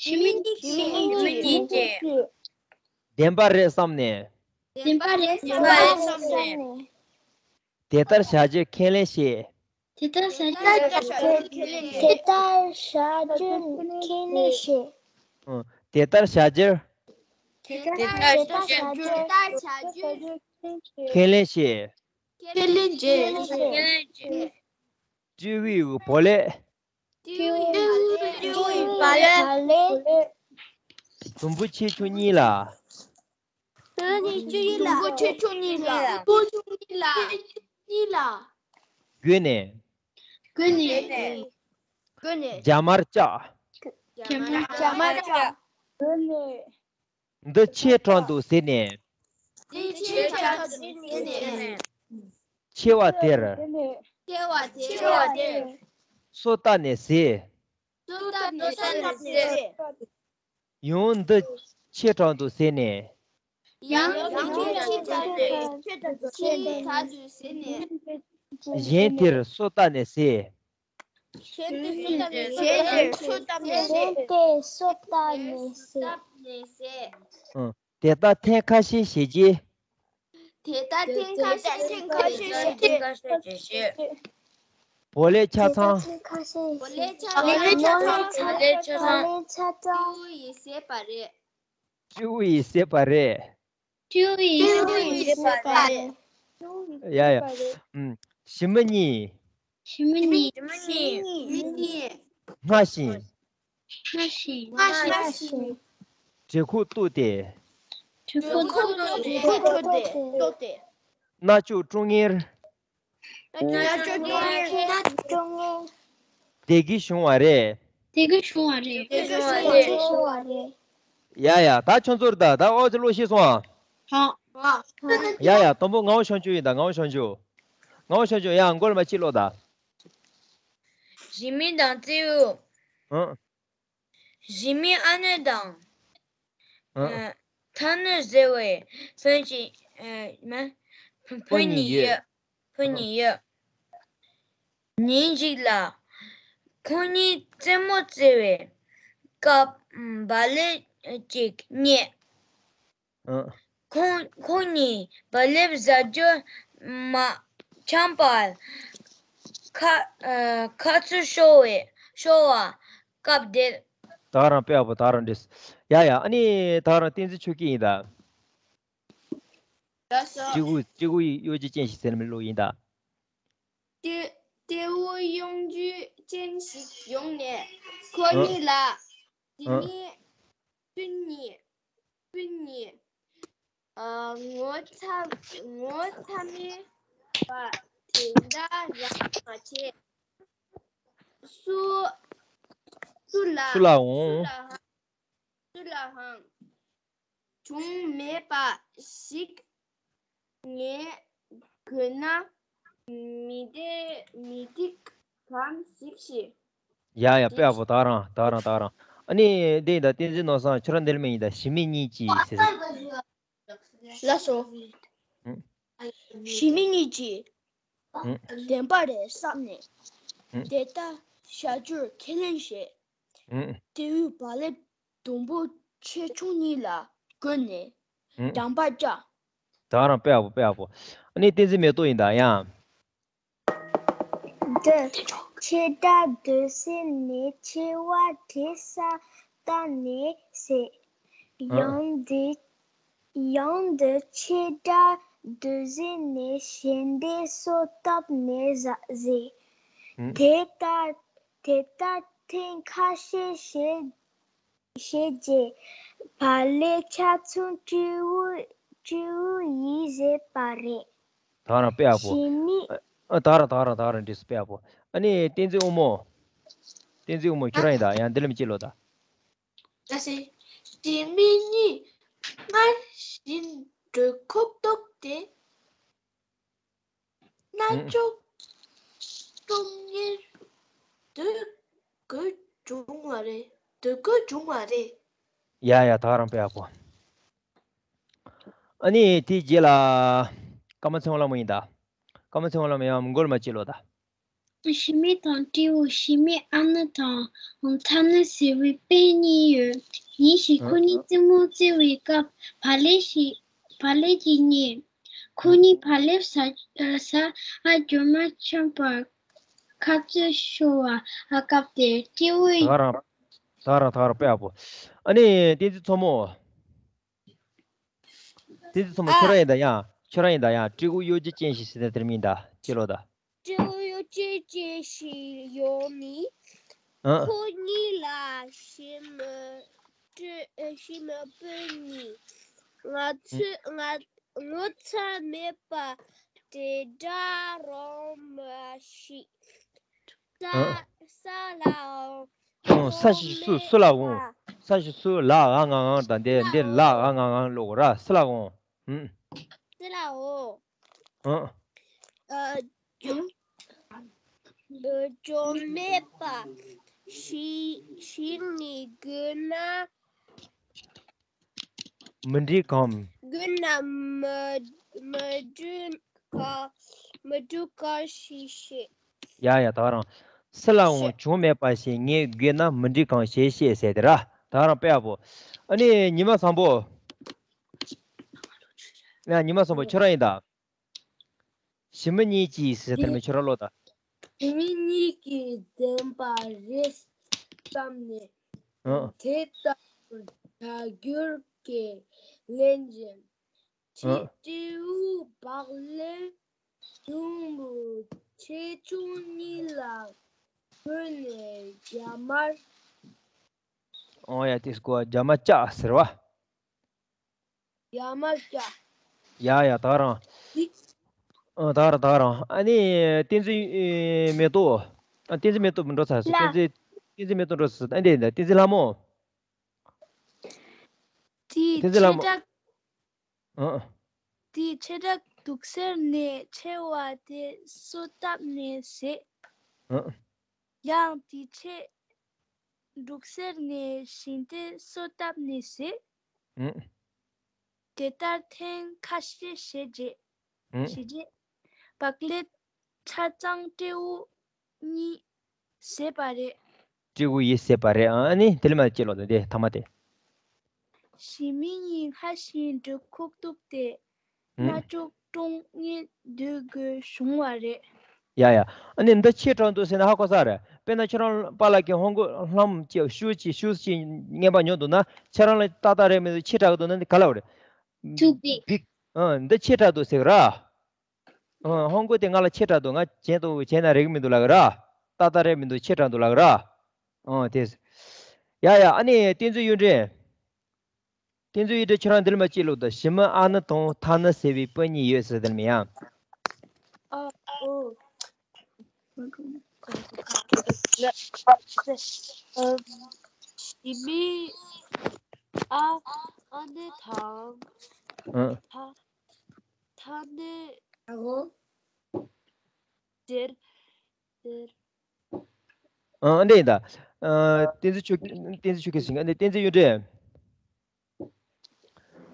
ཞི་མི་གཉིས་ཀྱིས། བདེན་པ་རེད་བསམ་ནས། བདེན་པ་རེད་བསམ་ནས། དེ་ལྟར་བྱ་རྒྱུ་ཁས་ལེན་བྱས། དེ་ལྟར་བྱ་རྒྱུ། དེ་ལྟར་བྱ་རྒྱུ་ཁས་ལེན་བྱས། ཨང་། དེ་ལྟར་བྱ་རྒྱུར། དེ་ལྟར་བྱ་རྒྱུར། ཁས་ལེན་བྱས། ཁས་ལེན་བྱས། ཁས་ལེན་བྱས། སྤྲེའུ་ཡི་བག་ལེབ། སྤྲེའུ་ཡི་བག་ལེབ། དུམ་བུ་ཆེ་ཆུང་གཉིས་ལ། དུམ་བུ་ཆེ་ཆུང་གཉིས་ལ། དུམ་བུ་ཆེ་ཆུང་གཉིས་ལ། གཉིས་ལ། བགོས་ནས། བགོས་ནས། བགོས་ནས། རྒྱ་མར་བཅག་རྒྱ་མར་བཅག་བགོས་ནས། འདི་ཆེ་དྲགས་འདུག་ཟེར་ནས། འདི་ཆེ་དྲགས་འདུག་ཟེར་ནས། ཆེ་བ་དེར། ཆེ་བ་དེར། ཆེ་བ་དེར། སོ་བཏབ་ནས་བཟས། སོ་བཏབ་ནས་བཟས། ཡང་འདི་ཆེ་དྲགས་འདུག་ཟེར་ནས། ཡང་འདི་ཆེ་དྲགས་འདུག་ཟེར་ནས། གཞན་དེར་སོ་བཏབ་ནས་བཟས། གཞན་དེ་སོ་བཏབ་ནས་གཞན་དེ་སོ་བཏབ་ནས་ཟས། ཨང་། དེ་ལྟར་ཐེངས་ཁ་ཤས་བྱས་རྗེས། དེ་ལྟར་ཐེངས་ཁ་ཤས་བྱས་རྗེས། བོ་ལའི་ཆ་ཚང་། བོ་ལའི་ཆ་ཚང་། བོ་ལའི་ཆ་ཚང་། བོ་ལའི་ཆ་ཚང་། སྤྲེའུ་ཡིས་བཟས་པ་རེད། སྤྲེའུ་ཡིས་བཟས་པ་རེད། སྤྲེའུ་ཡིས་བཟས་པ་རེད། ཡ་ཡ། ཨུམ། ཞི་མི་གཉིས། ཞི་མི་གཉིས། ཞི་མི་གཉིས། སྔར་བཞིན། སྔར་བཞིན། སྔར་བཞིན། གྲི་ཁུག་གཏུབས་ཏེ། གྲི་ཁུག་གཏུབས་ཏེ། གྲི་ཁུག་གཏུབས་ཏེ། མནའ་མཆོག་ཀྲོང་ངེར། མནའ་མཆོག་ཀྲོང་ངེར། བདེ་སྐྱིད་བྱུང་བ་རེད། བདེ་སྐྱིད་བྱུང་བ་རེད། བདེ་སྐྱིད་བྱུང་བ་རེད། ཡ་ཡ། ད་ཁྱོད་ཚོར་ད་ད་ཨོ་ཙི་ཀློག་ཤེས་སོང་ཨ། ཧ། ཡ་ཡ། དང་པོ་ངག་དབང་བྱང་ཆུབ་ཡིན་ད། ངག་དབང་བྱང་ཆུབ། ངག་དབང་བྱང་ཆུབ། ཡ། མགོ་ལ་མ་གཅིག་ཀློག་ད། ཞི་མི་དང་སྤྲེའུ། ཨང་། ཞི་མིའི་ཨ་ནེ་དང་། ཨ། ཐ་ནུ་ཟེར་བའི་བུ་གཅིག་ཨ། མ། བུ་གཉིས་ཡོད། བུ་གཉིས་ཡོད། ཉིན་གཅིག་ལ། ཁོང་གཉིས་རྩེད་མོ་རྩེ་བའི་སྐབས་བག་ལེབ་ཅིག་རྙེད། ཨ། ཁོང་ཁོང་གཉིས་བག་ལེབ་བཟའ་རྒྱུ་མ་འཆམ་པར་ཁ་ཨ། ཁ་རྩོད་ཤོར་བའི་ཤོར་བ་སྐབས་དེར། ད་རང་དཔེ་ཡག་པོ། ད་རང་འགྲིག་ཡ་ཡ། ཨ་ནི་ད་རང་བསྟན་འཛིན་ཆོས་སྐྱིད་ཡིན་ད། ལགས་སོ། སྤྲེའུ། སྤྲེའུ་གཡོ་སྒྱུ་ཅན་ཞིག་ཟེར་མི་ལོ་ཡིན་ད། སྤྲེ་སྤྲེའུ་གཡོ་སྒྱུ་ཅན་ཞིག་ཡོང་ནས་ཁོ། ཨ། གཉིས་ལ། དེ། ཨ། ནས་སྤུན་གཉིས། སྤུན་གཉིས། ཨ། ངོ་ཚ་ངོ་ཚ་མེད་པ་དེ་འདྲ་རང་མ་བྱེད། སུ་སུ་ལ། སུ་ལའང་། སུ་ལའང་། བྱུང་མེད་པ་ཞིག་ངས་གོན་ན་མི་བདེ་མི་འགྲིག་གམ་ཞིག་ཤེས། ཡ་ཡ། དཔེ་ཡག་པོ། ད་རང་ད་རང་ད་རང་། ཨ་ནི་འདི་ཡིན་ད། བསྟན་འཛིན་ནོར་བཟང་། ཁྱོད་རང་འདི་ལ་མི་ཡིན་ད། ཞི་མི་གཉིས་ཀྱིས་ཟེར་ཟེར། ལགས་སོ། ཨུ། ཞི་མི་གཉིས་ཀྱིས། ཨུ། བདེན་པ་རེད་བསམ་ནས། ཨུ། དེ་ལྟར་བྱ་རྒྱུར་ཁས་ལེན་བྱས། ཨུ། སྤྲེའུས་བག་ལེབ་སྡོང་པོ་ཆེ་ཆུང་གཉིས་ལ་བགོས་ནས། ཨུ། འགྲམ་པར་བཀྱགས། ད་རང་དཔེ་ཡག་པོ། དཔེ་ཡག་པོ། ཨ་ནི་བསྟན་འཛིན་མེ་ཏོག་ཡིན་ད་ཡང་། འདི། ཁྱེད་དགྲ་འདོད་ཟེར་ནས་ཆེ་བ་དེ་ས་བཏབ་ནས་ཟས། ཨ། ཡང་འདི། ཡང་འདི། ཁྱེད་དགྲ་འདོད་ཟེར་ནས་གཞན་དེ་སོ་བཏབ་ནས་ཟ་ཟས། ཨུ། དེ་ལྟར་དེ་ལྟར་ཐེངས་ཁ་ཤས་བྱས། བྱས་རྗེས་བག་ལེབ་ཆ་ཚང་སྤྲེའུ་སྤྲེའུ་ཡིས་བཟས་པ་རེད། ད་རང་དཔེ་ཡག་པོ། ཞི་མི། ཨ། ད་རང་ད་རང་ད་རང་འགྲིག་སོང་། དཔེ་ཡག་པོ། ཨ་ནི་བསྟན་འཛིན་དབུ་མོ། བསྟན་འཛིན་དབུ་མོ། ཁྱོད་རང་ཡིན་ད། ཡང་འདི་ལ་མི་གཅིག་ལོ་ད། ད་སེ། ཞི་མི་གཉིས་སྔར་བཞིན་གྲོད་ཁོག་ལྟོགས་ཏེ། མནའ་མཆོག་ཀྲོང་ངེར་སྡོད་དགོས་བྱུང་བ་རེད། སྡོད་དགོས་བྱུང་བ་རེད། ཡ་ཡ། ད་རང་དཔེ་ཡག་པོ། ཨ་ནི་དེའི་རྗེས་ལ་ཀརྨ་ཚེ་དབང་ལྷ་མོ་ཡིན་ད། ཀརྨ་ཚེ་དབང་ལྷ་མོ། ཡང་མགོ་ལ་མ་གཅིག་ལོ་ད། ཞི་མི་དང་སྤྲེའུ། ཞི་མིའི་ཨ་ནེ་དང་ཐ་ནུ་ཟེར་བའི་སྤུན་གཉིས་ཡོད། ཉིན་ཞིག་ཁོ་གཉིས་རྩེད་མོ་རྩེ་བའི་སྐབས་བག་ལེབ་ཞིག་བག་ལེབ་ཅིག་རྙེད། ཁོ་གཉིས་བག་ལེབ་ཟ་ཟ་རྒྱུ་མ་འཆམ་པར་ཁ་རྩོད་ཤོར་བ་སྐབས་དེར་སྤྲེའུ། ད་རང་ད་རང་ད་རང་དཔེ་ཡག་པོ། ཨ་ནི་བསྟན་འཛིན་མཚོ་མོ། བསྟན་འཛིན་མཚོ་མོ། ཨ། ཁྱོད་རང་ཡིན་ད། ཡང་ཁྱོད་རང་ཡིན་ད། ཡང་སྤྲེའུ་གཡོ་སྒྱུ་ཅན་ཞིག་ཟེར་ན་དེར་མིན་ད། ཅི་ལོ་ད། སྤྲེའུ་གཡོ་སྒྱུ་ཅན་ཞིག་ཡོང་ནས། ཨ། ཁོ་གཉིས་ལ་ཞི་མི་སྤྲེ་ཨ། ཞི་མི་སྤུན་གཉིས། ང་ཚོས་ང་ངོ་ཚ་མེད་པ་དེ་འདྲ་རང་མ་ཤེས། ས་ཨ། ས་ལའང་ཨང་། ས་ཞིག་སུ་སུ་ལ་འོང་། ས་ཞིག་སུ་ལ་ཨ་ང་ང་ད་འདི་འདི་ལ་ཨ་ང་ང་ལོག་ར་སུ་ལ་འོང་། ཧུམ། སུ་ལ་འོང་། ཨང་། ཨ། ཅོ་ཨ། ཅོ་མེད་པ་ཞིག་ཞིག་ནི་དགོས་ན། མི་འགྲིག་གམ། དགོས་ན་མི་མི་འགྲིག་ག་མི་འགྲིག་ག་ཞིག་ཤེས། ཡ་ཡ། ད་རང་ སུ་ལའང་བྱུང་མེད་པ་བཞིན་ངས་བགོས་ན་མི་འགྲིག་གང་ཞེས་བཤད་ཟེར་དེ་ར། ད་རང་དཔེ་ཡག་པོ། ཨ་ནི་ཉི་མ་བཟང་པོ། ཡ་ཉི་མ་བཟང་པོ་ཁྱོད་རང་ཡིན་ད། ཞི་མི་གཉིས་ཀྱིས་ཟེར་དེ་མི་ཁྱོད་རང་ལོ་ད། ཞི་མི་གཉིས་ཀྱིས་བདེན་པ་རེད་བསམ་ནས། ཨང་། དེ་ལྟ་བུར་བྱ་འགྱུར་གྱི་ལན་བཞིན། ཨང་། སྤྲེའུ་བག་ལེབ་ཟླུམ་པོ་ཆེ་ཆུང་གཉིས་ལ་བགོས་ནས་རྒྱ་མར། ཨོ་ཡ་དེ་སྐོར་རྒྱ་མ་ལྕགས་ཟེར་བ། རྒྱ་མ་ལྕགས། ཡ་ཡ་ད་རང་། ཨ་ད་རང་ད་རང་ཨ་ནི་བསྟན་འཛིན་མེ་ཏོག་ཨ་བསྟན་འཛིན་མེ་ཏོག་འགྲོ་ཚར་སོང་། ལ། བསྟན་འཛིན་བསྟན་འཛིན་མེ་ཏོག་འགྲོ་ཚར་སོང་། ཨ་འདི་ཡིན་ད་བསྟན་འཛིན་ལྷ་མོ། དེའི་བསྟན་འཛིན་ལྷ་མོ། ཆེ་དྲགས། ཨ། དེའི་ཆེ་དྲགས་དུག་སེལ་ནས་མཆེ་བ་དེ་སོ་བཏབ་ནས་བཟས། ཨ། ཡང་དེའི་ཆེ་དུག་སེལ་ནས་ཞིང་དེ་སོ་བཏབ་ནས་བཟས། ཨ། དེ་ལྟར་ཐེངས་ཁ་ཤས་བྱས་རྗེས། ཨ། བྱས་རྗེས། བག་ལེབ་ཆ་ཚང་སྤྲེའུ་གཉིས་བཟས་པ་རེད། སྤྲེའུ་ཡིས་བཟས་པ་རེད། ཨ་ནི་དེ་ལས་མ་ཅི་ལོ་དེ་ཐ་མ་དེ། ཞི་མི་གཉིས་སྔར་བཞིན་འབྲུ་ཁུག་གཏུབས་ཏེ། ཨུམ། སྣ་ཅོག་ཀྲོང་ངེ་སྡོད་དགོས་བྱུང་བ་རེད། ཡ་ཡ། ཨ་ནི་འདི་ཆེ་དྲགས་འདུག་ཟེར་ན་ཧ་གོ་ས་རེད། དཔེར་ན་ཁྱོད་རང་པཱ་ལགས་ཀྱི་ཧོང་གོ་ལྷམ་ཅིག་ཤུ་ཅིག་ཤུ་ཅིག་རྔན་པ་ཉོ་འདུག་ན་ཁྱེད་རང་ལ་ཏག་ཏག་རེད་མི་འདུག་ཆེ་དྲགས་འདུག་ན་འདི་ག་ལ་བ་རེད། Too big. Big. ཨ་འདི་ཆེ་དྲགས་འདུག་ཟེར་གི་ར། ཨ་ཧོང་གོ་དེ་ང་ལ་ཆེ་དྲགས་འདུག་ང་བྱེད་དུ་བྱས་ན་རེག་མི་འདུག་ལབ་གི་ར། ཏག་ཏག་རེད་མི་འདུག་ཆེ་དྲགས་འདུག་ལབ་གི་ར། ཨ་དེ། ཡ་ཡ་ཨ་ནི་བསྟན་འཛིན་གཡུ་སྒྲོན། བསྟན་འཛིན་གཡུ་སྒྲོན་ཁྱོད་རང་འདི་ལ་མ་ཅི་ལོ་ད་ཞི་མི་ཨ་ནི་དང་ཐ་ནི་ཟེར་བའི་སྤུན་གཉིས་ཡོད་ཟེར་དེ་ལ་མི་ཡང་། ཨ་ཨོ། ཞི་མི་ཨ་ཨ་ནི་དང་ཨ། ཐ་ཐ་ནི་ཨོ། དེར་དེར། ཨ་འདི་ཡིན་ད། ཨ་བསྟན་འཛིན་ཆོས་བསྟན་འཛིན་ཆོས་སྐྱིད་ཟིན་ཨ་ནི་བསྟན་འཛིན་གཡུ་སྒྲོན།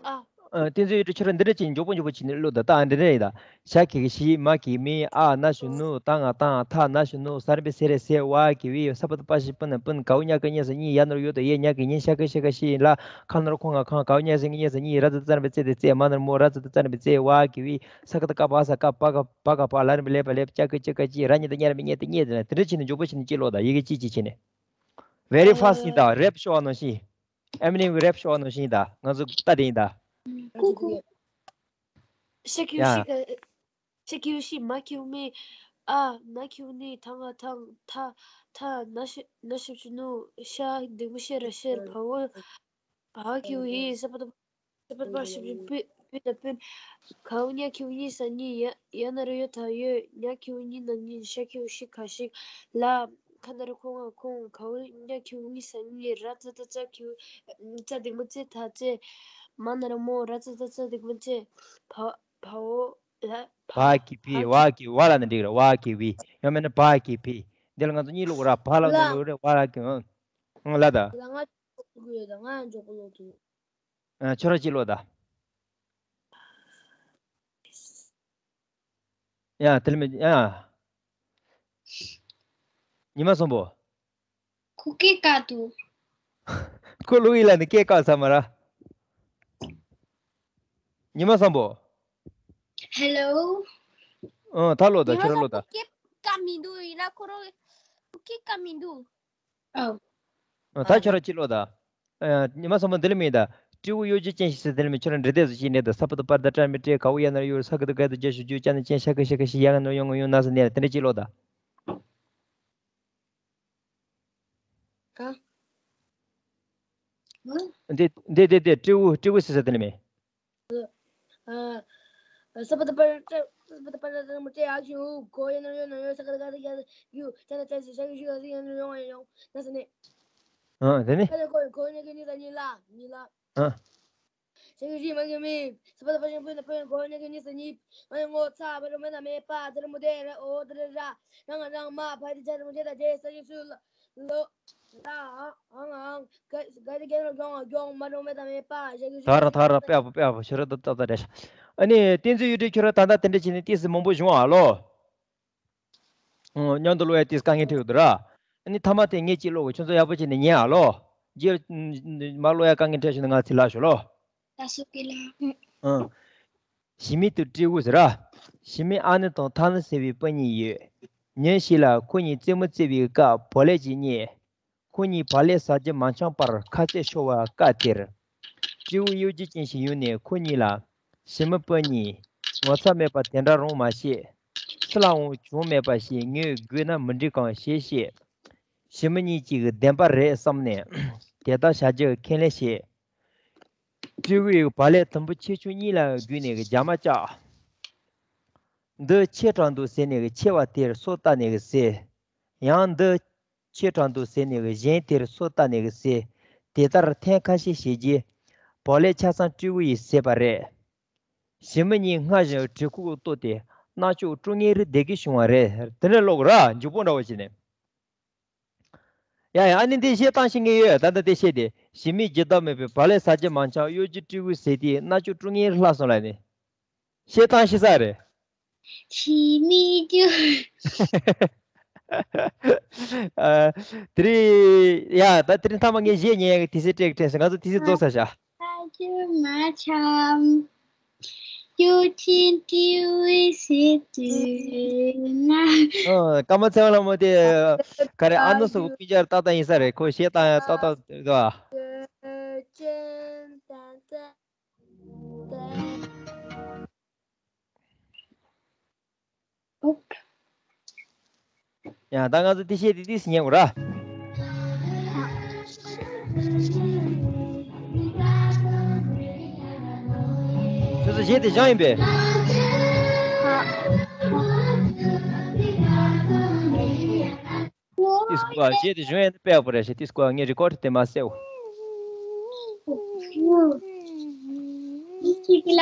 ཨ། ཨ་བསྟན་འཛིན་གཡུ་སྒྲོན་ཁྱོད་རང་འདི་འདྲ་ཅིག་མགྱོགས་པོ་མགྱོགས་པོ་བྱས་ནས་ཀློག་ད། ད་འདི་འདྲ་ཡིན་ད། ཞ་གི་གི་ཞི་མ་གི་མི་ཨ་ན་ཞུ་ནུ་ཏ་ང་ཏང་ཐ་ན་ཞུ་ནུ་ས་ར་པེ་སེ་རེ་སེ་ཝ་གི་བི་ས་པ་ཏ་པ་ཤི་པུ་ན་པུན་གའུ་ཉ་གི་ཉ་ས་ཉི་ཡ་ན་རོ་ཡོ་ད་ཡེ་ཉ་གི་ཉི་ཤ་གི་ཤི་ག་ཤི་ལ་ཁ་ན་རོ་ཁོ་ང་ཁང་གའུ་ཉ་ས་ཉི་ཉ་ས་ཉི་ར་ཙ་ཙ་ན་པེ་ཙེ་དེ་ཙེ་མ་ན་རོ་མོ་ར་ཙ་ཙ་ན་པེ་ཙེ་ཝ་གི་བི་ས་ཀ་ཏ་ཀ་པ་ས་ཀ་པ་ག་པ་ག་པ་ལ་ན་པེ་ལེ་པ་ལེ་ཅ་གི་ཅི་ག་ཅི་ར་ཉི་ད་ཉ་ར་པེ་ཉེ་དེ་ཉེ་དེ་ན་དེ་འདྲ་བྱས་ནས་མགྱོགས་པོ་བྱས་ནས་ཅི་ཀློག་ད། ཡི་གེ་ཅི་ཅི་བྱས་ནས། Very fast ཡིན་ད། རེབ་ཤོག་ནང་བཞིན། ཨེ་མི་ནེམ་གི་རེབ་ཤོག་ནང་བཞིན་ད། ང་ཚོ་ལྟ་དེ་ཡིན་ད། ཀུ་ཀུ། ཤ་ཁྱེའུ་ཤི་ཡ། ཤ་ཁྱེའུ་ཤི་མ་ཁྱེའུ་མི། ཨ་ན་ཁྱེའུ་ནི་ཐང་ང་ཐང་ཐ་ཐ་ན་ཤ་ན་ཤ་ཆུ་ནུ་ཤ་འདི་མོ་ཤེ་ར་ཤེར་བ་བོ། བ་ཁྱེའུ་ཡི་ས་པ་ཏ་པ་ཤ་པ་ཏ་པ་ཤ་པ་པུ་པུ་ཏ་པུན། གའུ་ཉ་ཁྱེའུ་གཉིས་ས་གཉིས་ཡ་ཡ་ན་རོ་ཡོ་ད་ཡོད། ཉ་ཁྱེའུ་གཉིས་ན་གཉིས། ཤ་ཁྱེའུ་ཤི་ག་ཤིག་ལ། ཁ་ན་རོ་ཁོ་ང་ཁོང་། གའུ་ཉ་ཁྱེའུ་གཉིས་ས་གཉིས། ར་ཙ་ཏ་ཙ་ཁྱེའུ་ཙ་འདི་མོ་ཙེ་ད་ཙེ། མ་ན་རོ་མོ། ར་ཙ་ཏ་ཙ་འདི་མོ་ཙེ། བ་བ་བོ་ལ་བ་གི་བི། བ་གི་བ་ལ་ནི་འགྲིག་ར། བ་གི་བི། ཡང་མིན་ན་བ་གི་བི། འདི་ལ་ང་ཚོ་གཉིས་ཀློག་ར། བ་ལ་ནི་ལ། ལོ་རེ་བ་ལ་གི་ཨང་ལ་ད། ལ་ང་ཅོག་གི་ཡོད་ད། ང་ཡང་ཅོག་གི་ལོག་ཏུ། ཨ་ཁྱོད་རང་ཅི་ལོ་ད། ཡ་དེ་ལ་མི་ཡ། ཉི་མ་སོང་པོ། ཁུ་ཀེ་ཀ་ཏུ། ཁོ་ལོ་ཡི་ལ་ནི་ཀེ་ཀ་ས་མ་ར། ཉི་མ་སོང་པོ། Hello། ཨ་ད་ལོ་ད་ཉི་མ་ཁྱོད་རང་ལོ་ད། སོང་པོ་ཀེ་ཀ་མི་འདུག་ཡིན་ན་ཁོ་རང་ཁུ་ཀེ་ཀ་མི་འདུག་ཨོ། ཨ་ད་ཁྱོད་རང་ཅི་ལོ་ད། ཨ་ཉི་མ་སོང་པོ་འདི་ལ་མི་ད། སྤྲེའུ་གཡོ་སྒྱུ་ཅན་ཞིག་ཟེར་འདི་ལ་མི་ཁྱོད་རང་འདྲེ་དེ་ཟུ་ཞིག་ནས་ད། ས་པ་ཏ་པར་ད་ཏྲ་མི་སྤྲེ་གའུ་ཡ་ན་རོ་ཡོ་ས་གི་ད་ག་ད་རྒྱ་ཞུ་རྒྱུ་ཅ་ན་ཅན་ཤ་གི་ཤ་གི་ཤི་ཡ་ང་ནོ་ཡོང་ཡོང་ན་ཟེར་ནས་དེ་འདྲ་ཅི་ལོ་ད། ག་འདི་འདི་འདི་འདི་སྤྲེའུ་སྤྲེའུ་ཟེར་ཟེར་དེ་ལ་མི། ཨ། ས་པ་ཏ་པར་ཏ་ས་པ་ཏ་པར་ཏ་མུ་ཏྲེ་ཨ་ཞུ་གོ་ཡ་ན་ཡོ་ན་ཡོ་ས་ཀ་ཏ་ཀ་ཏ་ཡ་ཡུ་ཅ་ན་ཅ་ཞུ་ཤ་ཡུ་ཤུ་ཡ་ཡ་ན་ཡོ་ཡ་ཡོ་ན་ས་ནེ། ཨ་དེ་ནི། ཨ་ཀ་ཏ་གོ་གོ་ཉ་གི་ནི་ས་ནི་ལ་ནི་ལ། ཨ། ཤ་ཡུ་ཤི་མ་གི་མི། ས་པ་ཏ་པར་ཤ་པུ་ན་པུ་གོ་ཉ་གི་ནི་ས་ནི། ཨ་ཡ་ངོ་ཚ་བ་རུ་མེ་ན་མེ་པ་ཏ་རུ་མུ་ཏེ་ར་ཨོ་ཏ་ར་ར། རང་རང་མ་ཕ་ཏི་ཅ་རུ་མུ་ཏེ་ད་ཅེ་ས་ཡུ་སུ་ལ། ལོ། ལ། ཨང་ཨང་། ག་ག་རེ་རྒྱལ་ལོ་གྱོང་ཨ་གྱོང་མ་འགྲོ་མེད་དང་མེད་པ་ཞེས་གི་ད་ར་ད་ར་པེ་ཨ་པོ་པེ་ཨ་པོ་ཤོ་ར་ད་ད་ད་རེ་ཤ། ཨ་ནི་བསྟན་འཛིན་གཡུ་སྒྲོན་ཁྱོད་ར་ད་ད་དེ་འདྲ་བྱས་ནས་ཏིས་མང་པོ་བྱུང་ཨ་ལོ། ཨོ། མཉམ་དུ་ཀློག་ཡ་དེ་དཀའ་ངལ་འཕྲད་ཡོད་དོ་ར། ཨ་ནི་མཐའ་མ་དེ་ངས་གཅིག་ཀློག་གི། ཁྱོད་ཚོ་ཡག་པོ་བྱས་ནས་ཉན་ཨ་ལོ། རྗེས་མ་ཀློག་ཡ་དཀའ་ངལ་འཕྲད་བྱུང་ན་ང་ཚིག་ལབ་ཞོག་ལོ། ད་སོ་ཀི་ལ། ཨང་། ཞི་མི་དང་སྤྲེའུ་ཟེར་ར། ཞི་མི་ཨ་ནེ་དང་ཐ་ནེ་ཟེར་བའི་སྤུན་གཉིས་ཡོད། ཉིན་ཞིག་ལ་ཁོ་གཉིས་རྩེད་མོ་རྩེ་བའི་སྐབས་བག་ལེབ་ཅིག་རྙེད། ཁོ་གཉིས་བག་ལེབ་ཟ་རྒྱུ་མ་འཆམ་པར་ཁ་ཟས་ཤོར་བ་སྐབས་དེར། སྤྲེའུ་གཡོ་སྒྱུ་ཅན་ཞིག་ཡོང་ནས་ཁོ་གཉིས་ལ། ཞི་མི་སྤུན་གཉིས། ངོ་ཚ་མེད་པ་དེ་འདྲ་རང་མ་བྱེད། སུ་ལའང་བྱུང་མེད་པ་ཞིག་ངས་བགོས་ན་མི་འགྲིག་གམ་ཞེས་བཤད། ཞི་མི་གཉིས་ཀྱིས་བདེན་པ་རེད་བསམ་ནས་དེ་ལྟར་བྱ་རྒྱུ་ཁས་ལེན་བྱས། སྤྲེའུས་བག་ལེབ་དུམ་བུ་ཆེ་ཆུང་གཉིས་ལ་བགོས་ནས་རྒྱ་མ་བཅག་འདི་ཆེ་དྲགས་འདུག་ཟེར་ནས་ཆེ་བ་དེར་སོ་བཏབ་ནས་ཟས། ཡང་འདི་ཆེ་དྲགས་འདུག་ཟེར་ནས་གཞན་དེར་སོ་བཏབ་ནས་ཟས། དེ་ལྟར་ཐེངས་ཁ་ཤས་བྱས་རྗེས། བག་ལེབ་ཆ་ཚང་སྤྲེའུ་ཡིས་བཟས་པ་རེད། ཞི་མི་གཉིས་སྔར་བཞིན་གྲི་ཁུག་གཏོར་ཏེ་མནར་གཅོད་སྤྲོད་མཁན་རེ་བསྡད་ཀྱི་བྱུང་བ་རེད། དེ་ནས་ཀློག་ར། མགྱོགས་པོ་འདྲ་བོ་བྱས་ནས། ཡ་ཡ། ཨ་ནི་འདི་བཤད་སྟངས་ཤེས་མཁན་ཡོད། ད་ལྟ་དེ་བཤད་དེ། ཞི་མིའི་རྒྱུ་ལྡོག་མེད་པའི་བག་ལེབ་ཟ་རྒྱུ་མ་འཆམ་གཡོ་སྒྱུ་སྤྲེའུ་ཟེར་དེ་མནར་གཅོད་སྤྲོད་མཁན་ལྷག་སོང་ལབ་ནས། བཤད་སྟངས་ཤེས་ས་རེད། ཞི་མི་རྒྱུ། ཨ། དེ་རིང་། ཡ། ད་དེ་རིང་མཐའ་མ་ངས་གཞས་ཉན་ཡག་གི་དུས་ཚོད་སྤྲད་ཀྱི་དྲན་སོང་། ང་ཚོ་དུས་ཚོད་རྫོགས་ཚར་ཤག་ཨ། ཁྱོད་མ་འཆམ། གཡོ་སྒྱུ་སྤྲེའུ་ཟེར་དུས་ན། ཨ། ཀརྨ་ཚེ་དབང་ལྷ་མོ་དེ་ག་རེ། ཨ་ནུ་སོགས་སྤུན་ཀྱག་ཏག་ཏག་ཡིན་ས་རེད། ཁོ་གཞས་བཏང་ཡག་ཏག་ཏག་འདུག་ཨ། ཡང་ད་ང་ཚོ་དེ་བཤད་དེ་ཏིས་ཉན་དགོས་ར། ཁྱོད་ཚོ་གཞས་དེ་སྦྱངས་ཡིན་པས། ཏིས་གོ་གཞས་དེ་སྦྱངས་ཡིན་དཔེ་ཡག་པོ་རེད་ཤག་ཏིས་གོ་ངས་རི་ཀོར་དེ་མ་བསད། ཡིན་གཅིག་ལ།